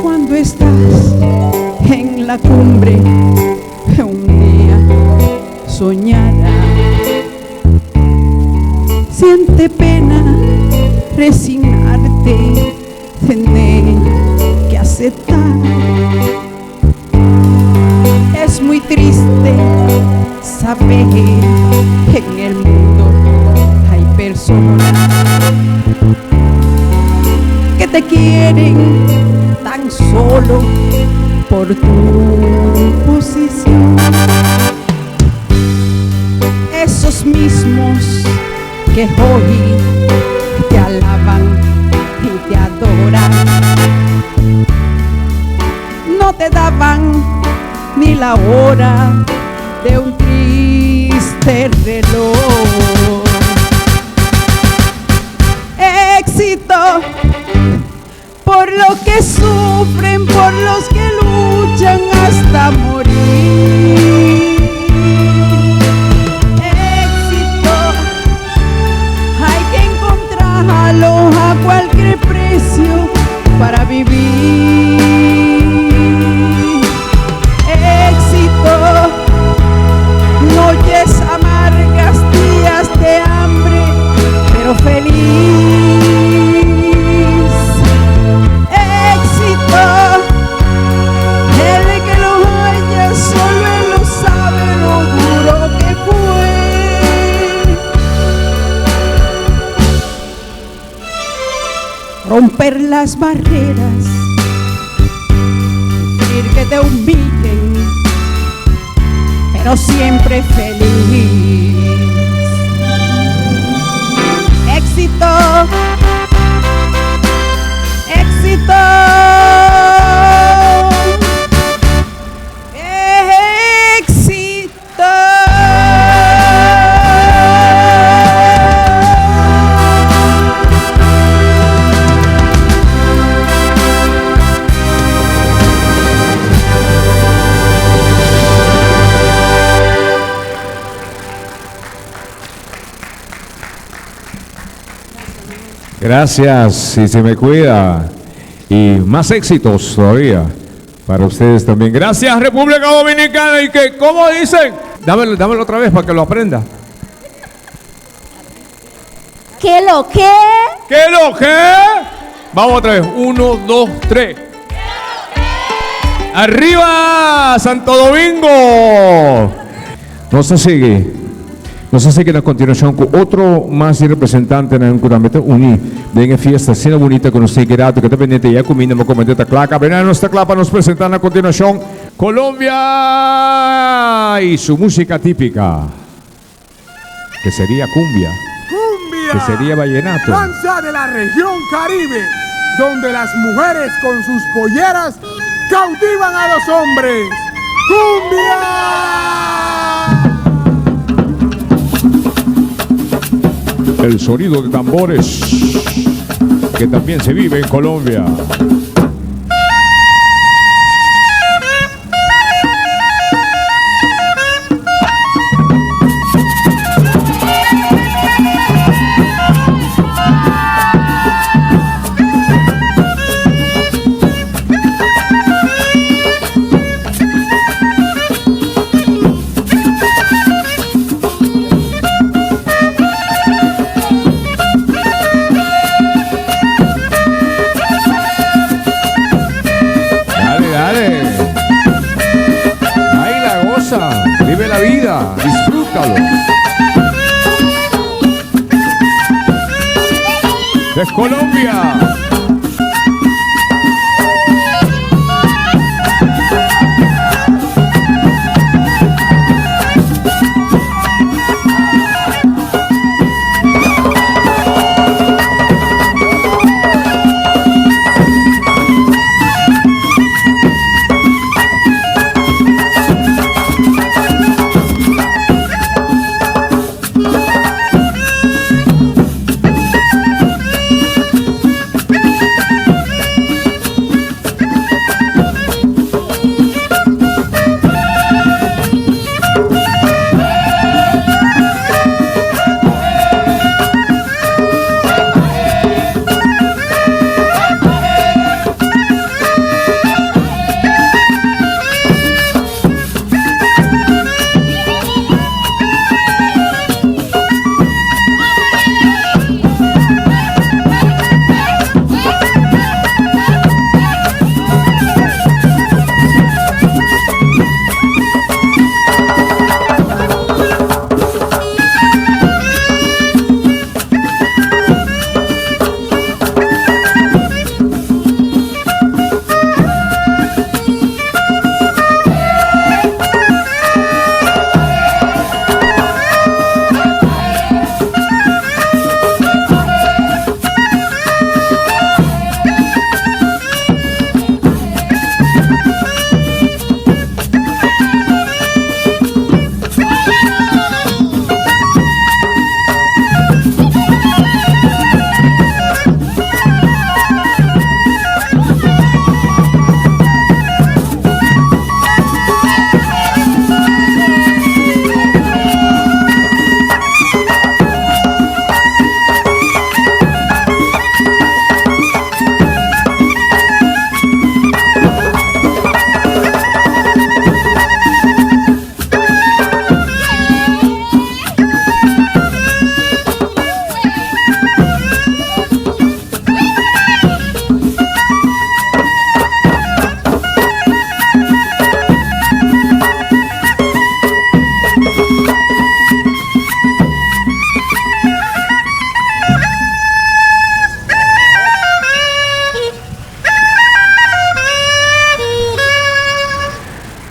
Cuando estás en la cumbre, un día soñará. Siente pena resignarte, tener que aceptar. Es muy triste saber que en el mundo hay personas que te quieren tan solo por tu posición. Esos mismos que hoy te alaban y te adoran, no te daban ni la hora de un triste reloj. Éxito por lo que sufren, por los que luchan hasta morir. Éxito, hay que encontrarlo a cualquier precio para vivir. Éxito, noches amargas, días de hambre, pero feliz. Éxito, el que lo haya solo él lo sabe lo duro que fue. Romper las barreras, sufrir que te humillen, pero siempre feliz. Éxito, éxito, éxito. Gracias y se me cuida. Y más éxitos todavía para ustedes también. Gracias, República Dominicana. Y que, ¿cómo dicen? Dámelo, dámelo otra vez para que lo aprenda. Ke lo ke? Ke lo ke? Vamos otra vez. Uno, dos, tres. Arriba, Santo Domingo. Nos ta sigui. Nos ta sigui na continuacion cu otro mas di representantenan cu tambe ta uni den e fiesta asina bunita cu nos tin aki rato cu ta pendiente ya cuminda mo comente ta cla caba. Nos ta cla pa nos presenta na continuacion Colombia y su musica tipica que seria cumbia, Cumbia. que seria vallenato. Danza de la región Caribe, donde las mujeres con sus polleras cautivan a los hombres. ¡Cumbia! El sonido de tambores que también se vive en Colombia. Dale, dale. Baila, goza, vive la vida, disfrútalo. De Colombia.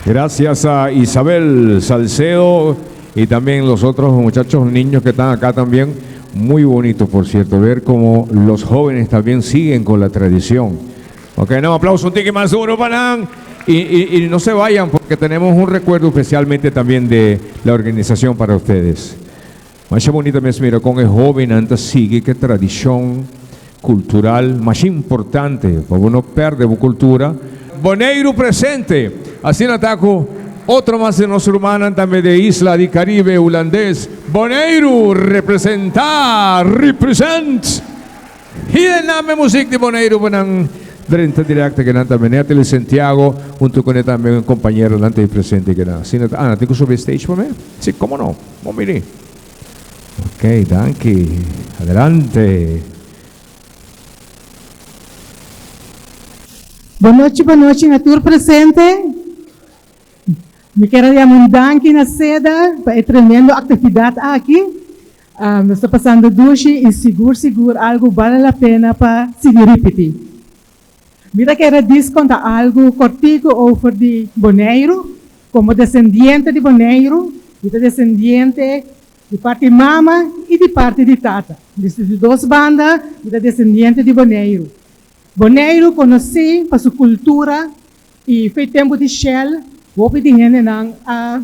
Gracias a Isabel Salcedo y también los otros muchachos, niños que están acá también. Muy bonito, por cierto, ver cómo los jóvenes también siguen con la tradición. Ok, no, aplauso, un tique más duro, Panán. Y, y, y no se vayan porque tenemos un recuerdo especialmente también de la organización para ustedes. Masha bonita mes mira con e hobennan ta sigui cu tradicion cultural masha importante pa bo no perde bo cultura. Boneiru presente! Asina ta cu otro mas di nos rumannan tambe di e isla di Caribe Hulandes, Boneiru representa, represent! Hiden name muzik di Boneiru pa nan drenta directo ke nan tambe. Natalie Santiago hunto cu ne tambe un compañeronan ta e presente ke nan. Asina ta, ah, nan tin cu subi e stage pa mi? Si, como no. Bon bini. Ok, danki. Adelante. Bon nochi, bon nochi na tur presente. Mi ke yama un danki na SEDA pa e tremendo aktividat aki. Nos ta pasando dushi i sigur sigur algu bale la pena pa sigui ripití. Mi ta kere djis konta algu kòrtiku over di Boneiru. Komo desendiente di Boneiru, mi ta desendiente di parti mama i di parti di tata. Dus di dos banda mi ta desendiente di Boneiru. Boneiru konosí pa su kultura i for tempu di Shell, hopi di hendenan a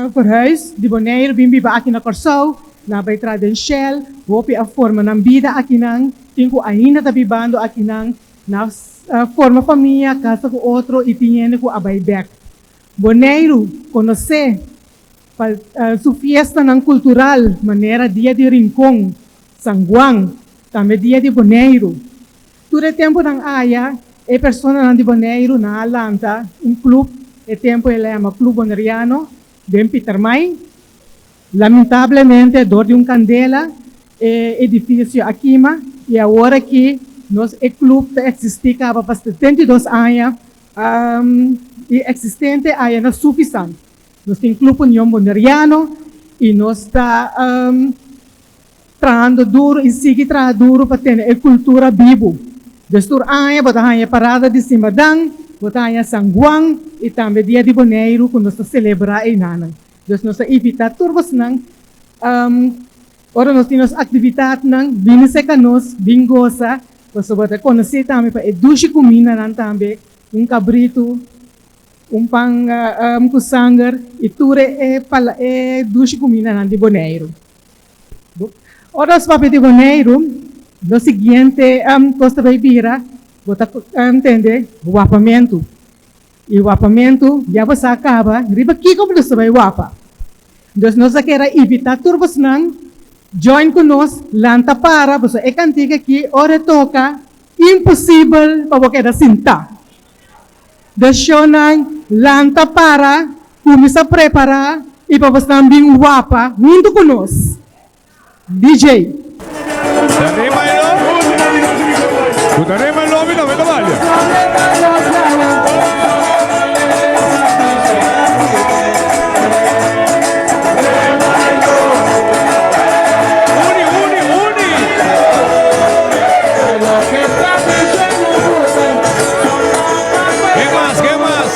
verhuis di Boneiru bin biba aki na Kòrsou, nan a bai traha den Shell, hopi a forma nan bida akinan, tin ku ainda ta bibando akinan, nan a forma famia, kasa ku otro i tin hende ku a bai bèk. Boneiru konosé pa su fiestanan kultural manera Dia di Rincon, San Juan, tambe Dia di Boneiru. Tur e tempunan aya e personanan di Boneiru nan a lanta un klup, e tempu el a yama Club Boneriano, den Pietermaai. Lamentablemente dor di un kandela e edifisio a kima i awor aki nos e klup ta eksistí kaba pa 72 aña i eksistente aya na Suffisant. Nos tin Club Union Boneriano i nos ta trahando duru i sigui traha duru pa tene e kultura bibu. Dus tur aña bo ta haña parada di Simadan, bo ta haña San Juan i tambe Dia di Boneiru ku nos ta selebrá einanan. Dus nos ta invitá tur bosnan ora nos tin nos aktividatnan bini serka nos, bin gosa, pasobra bo ta konosé tambe pa e dushi kumindanan tambe, un kabritu, Un pan ku sanger i tur e e dushi kumindanan di Boneiru. Ora nos papia di Boneiru, lo siguiente kos ta bai bira, bo ta tende wapamentu. I wapamentu ya bo sa kaba riba kiko bo ta bai wapa. Dus nos a kere invitá tur bosnan join ku nos, lanta para, pasobra e kantika aki ora e toka, imposibel pa bo keda sintá. Deshonnan lanta para, kuminsá prepará i pa bosnan bin wapa huntu ku nos. DJ. ¿Qué más? ¿Qué más?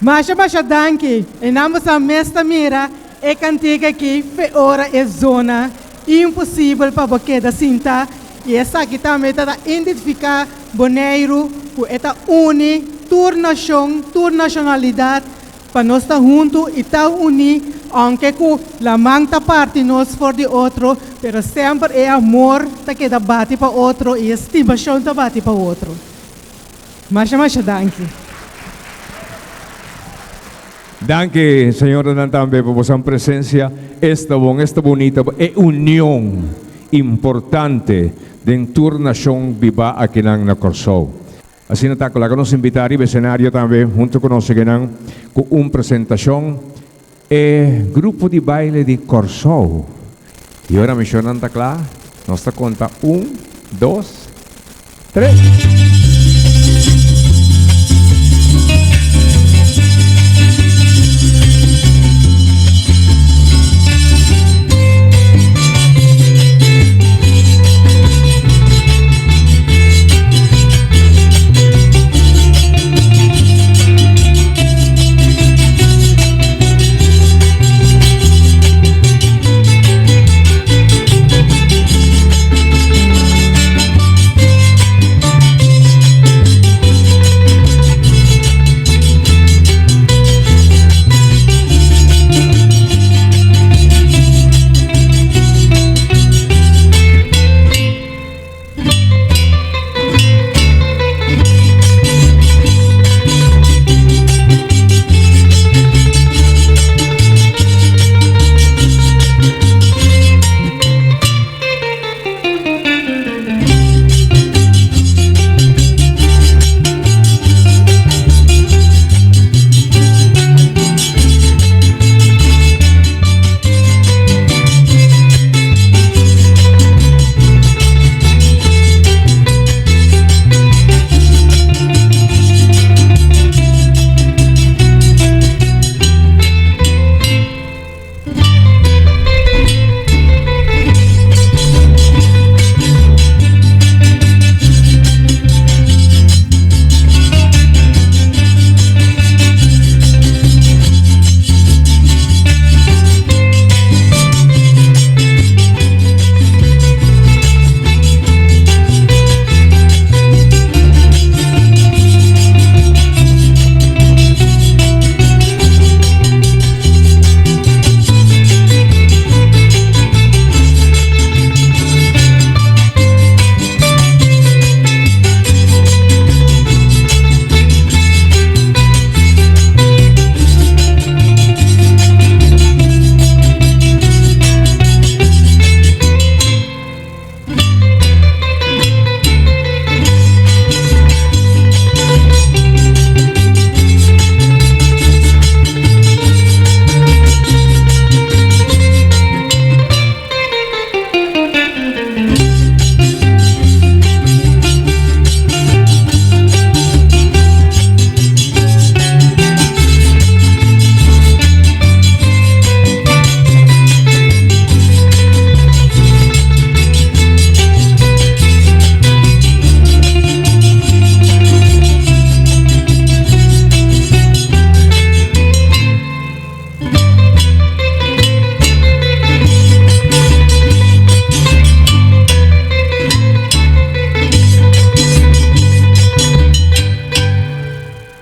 Masha masha danki. E nan boso mes ta mira e kantika aki fe ora e zona imposibel pa bo keda sinta i esaki tambe ta ta identifiká Boneiru ku e ta uni tur nashon, tur nashonalidat pa nos ta huntu i ta uní ounke ku laman ta parti nos for di otro pero semper e amor ta keda bati pa otro i e stimashon ta bati pa otro. Masha masha danki. Danki señoranan tambe pa bosan presencia. Esta bon, esta bunita e union importante den tur nacion biba akinan na Corsou. Asina ta cu laga nos invita riba escenario tambe hunto cu nos egenan cu un presentacion e grupo di baile di Corsou. Y ora misionnan ta cla, nos ta conta un, dos, tres.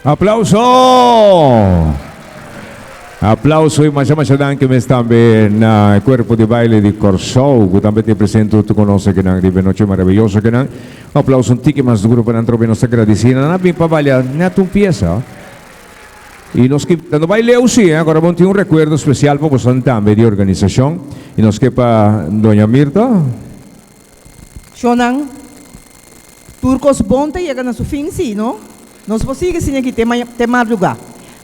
Aplauso! Aplauso y masha masha danki mes tambe na e cuerpo di baile di Corsou cu tambe ta presente hunto cu nos akinan riba e noche maravilloso akinan. Un aplauso un tiki mas duro pa nan trobe nos ta gradici nan a bin pa balia net un pieza. Y nos ke ta no bai leu si, eh, agora bon tin un recuerdo especial pa bosonan tambe di organisacion y nos ke pa Doña Mirta. Shonnan, tur kos bon ta yega na su fin, sí, no? Nos por sigui asina aki te maña, te mardugá.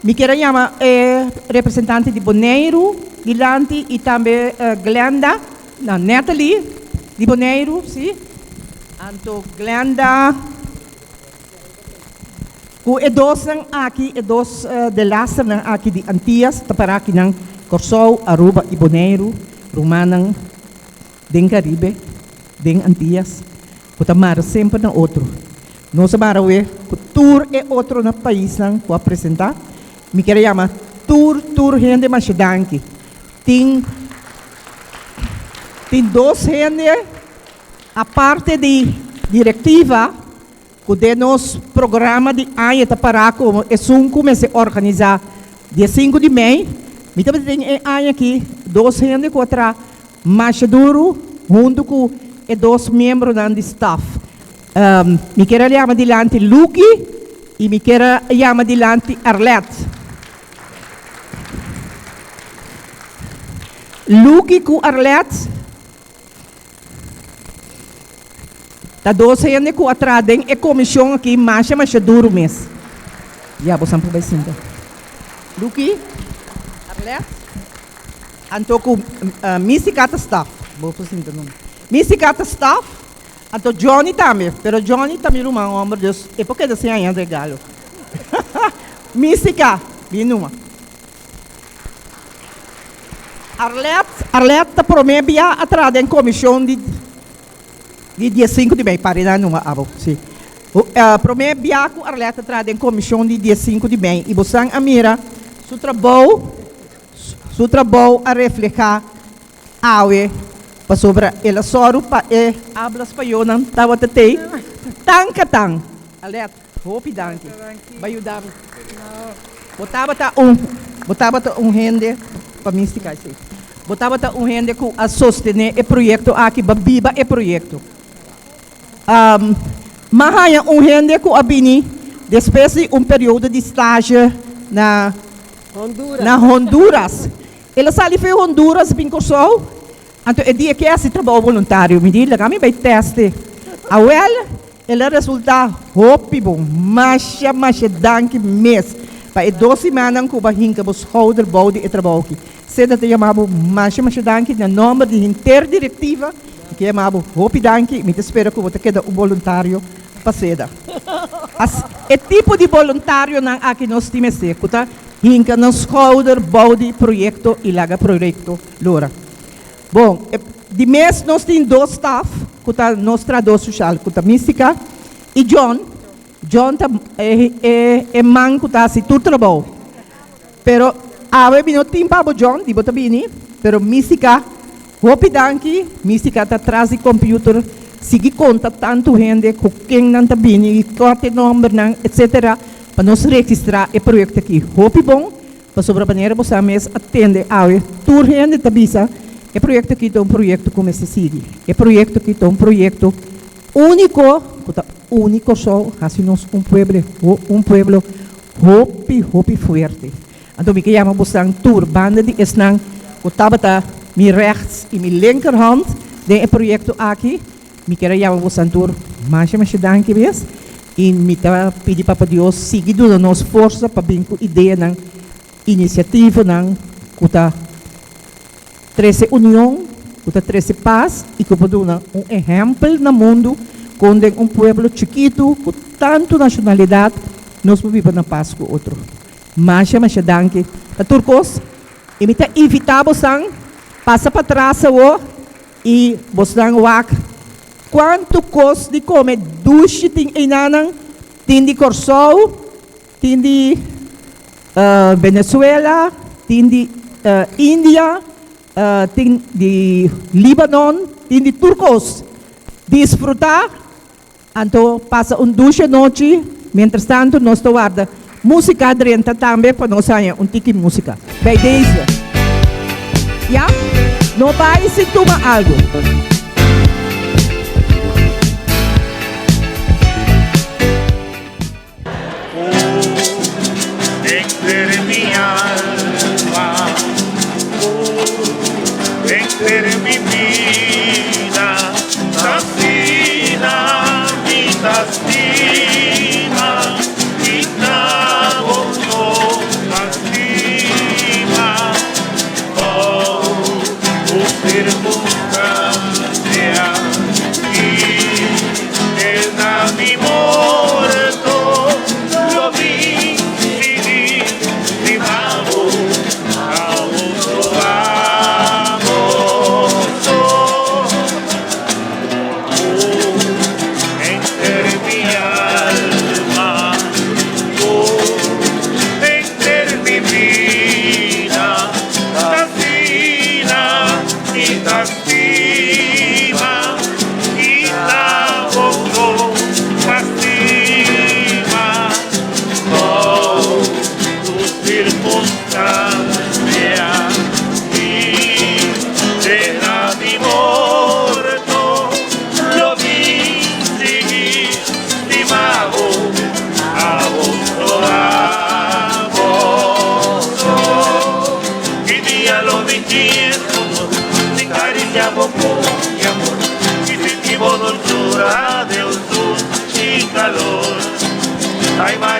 Mi kier a yama e representante di Boneiru dilanti i tambe Glenda, no, Natalie di Boneiru, sí. Anto Glenda. Ku e dosnan aki, e dos delasternan aki di Antias ta para akinan, Kòrsou, Aruba i Boneiru, rumannan den Karibe, den Antias, ku ta mara semper na otro. Nos a mara awe ku tur e otronan paisnan ku a presentá. Mi kier a yama tur tur hende masha danki. Tin tin dos hende aparte di direktiva ku den nos programa di aña ta pará komo esun ku mester organisá dia sinku di mei. Mi tabata tin e aña aki dos hende ku a traha masha duru huntu ku e dos miembronan di staf. Mi kier a yama dilanti Lucky i mi kier a yama dilanti Arlette. Lucky ku Arlette Ta dos hende ku a traha den e komishon aki masha masha duru mes. Ya, bosan por bai sinta. Lucky, Arlette, anto ku Mistica ta staf. Bo por sinta numa. Mistica ta staf, anto Johnny tambe, pero Johnny ta mi ruman homber, dus e por keda sin haña regalo. Mistica, bin numa. Arlette, Arlette ta prome bia a traha den komishon di di dia sinku di mei, pare nan numa abo, si. Prome bia ku Arlette a traha den komishon di dia sinku di mei i bosan a mira su trabou, su trabou a reflehá awe pasobra el a sòru pa e abla spañolnan tabata tei tan katan. Arlette. Hopi danki. Ba yuda mi. Bo tabata un, bo tabata un hende, pa Mystica esei. Bo tabata un hende ku a sostené e proyekto aki, ba biba e proyekto. M'a haña un hende ku a bini despues di un periodo di stage na na Honduras. El a sali for Honduras bin Kòrsou, anto e dia ke hasi trabou boluntario. Mi di, laga mi bai tèste. Awèl. El a resultá hopi bon. Masha masha danki mes pa e dos simannan ku bo a hinka bo schouder bou di e trabou aki. Seda ta yama bo masha masha danki na nòmber di henter direktiva. Mi ke yama bo hopi danki i mi ta spera ku bo ta keda un boluntario pa Seda. As e tipo di boluntarionan aki nos tin mester ku ta hinka nan schouder bou di proyekto i laga proyekto lora. Bon, di mes nos tin dos staf ku ta nos trahadó soshal ku ta Mystica i John. John ta e e man ku ta hasi tur trabou. Pero awe mi no tin pa bo John, di bo ta bini, pero Mystica, hopi danki. Mystica ta tras di computer sigui konta tantu hende ku ken nan ta bini, kua ta e nòmbernan, etcetera, pa nos registrá e proyekto aki. Hopi bon. Pasobra manera bo sa mes a tende awe tur hende ta bisa e proyekto aki ta un proyekto ku mester sigui. E proyekto aki ta un proyekto úniko ku ta uni Kòrsou hasi nos un pueble un pueblo hopi hopi fuerte. Anto mi ke yama bosan tur banda di esnan ku tabata mi rechts i mi linkerhand den e proyekto aki. Mi kier a yama bosan tur masha masha danki mes i mi ta pidi Papa Dios sigui duna nos forsa pa bin ku ideanan, inisiativonan ku ta trese union, ku ta trese pas i ku por duna un ehèmpel na mundu kon den un pueblo chikitu ku tantu nashonalidat nos por biba na pas ku otro. Masha masha danki pa tur kos i mi ta invitá bosan pasa patras awor. I bosnan wak kuantu kos di kome dushi tin einanan, tin di Kòrsou, tin di Venezuela, tin di India, tin di Libanon, tin di tur kos. Disfrutá, anto pasa un dushi anochi, mientrastantu nos ta warda músika drenta tambe pa nos haña un tiki músika. Bij deze. Ya? No bai sin tuma algu. Henter mi alma, henter mi bida, t'asina mi ta stima, i ta bo so ta stima, oh, ku sirkunstansia.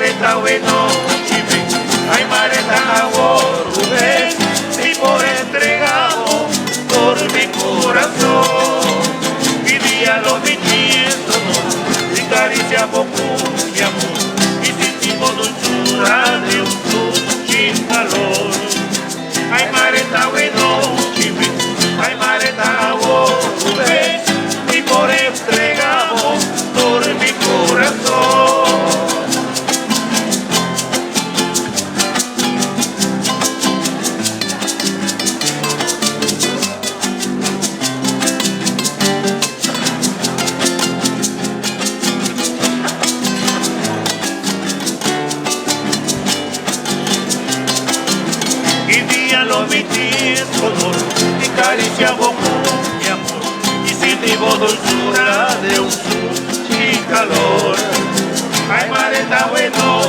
mareta bueno, chibi, ay mareta agua, si por entregado por mi corazón. Y día lo vistiendo, y caricia con mi amor, y sentimos dulzura de un sin calor. Ay mareta bueno, chibi, ay mareta agua, y por entregado por mi corazón. Y día lo vitís color y caricia con mi amor y sentimos dulzura de un y calor. Ay mareta bueno,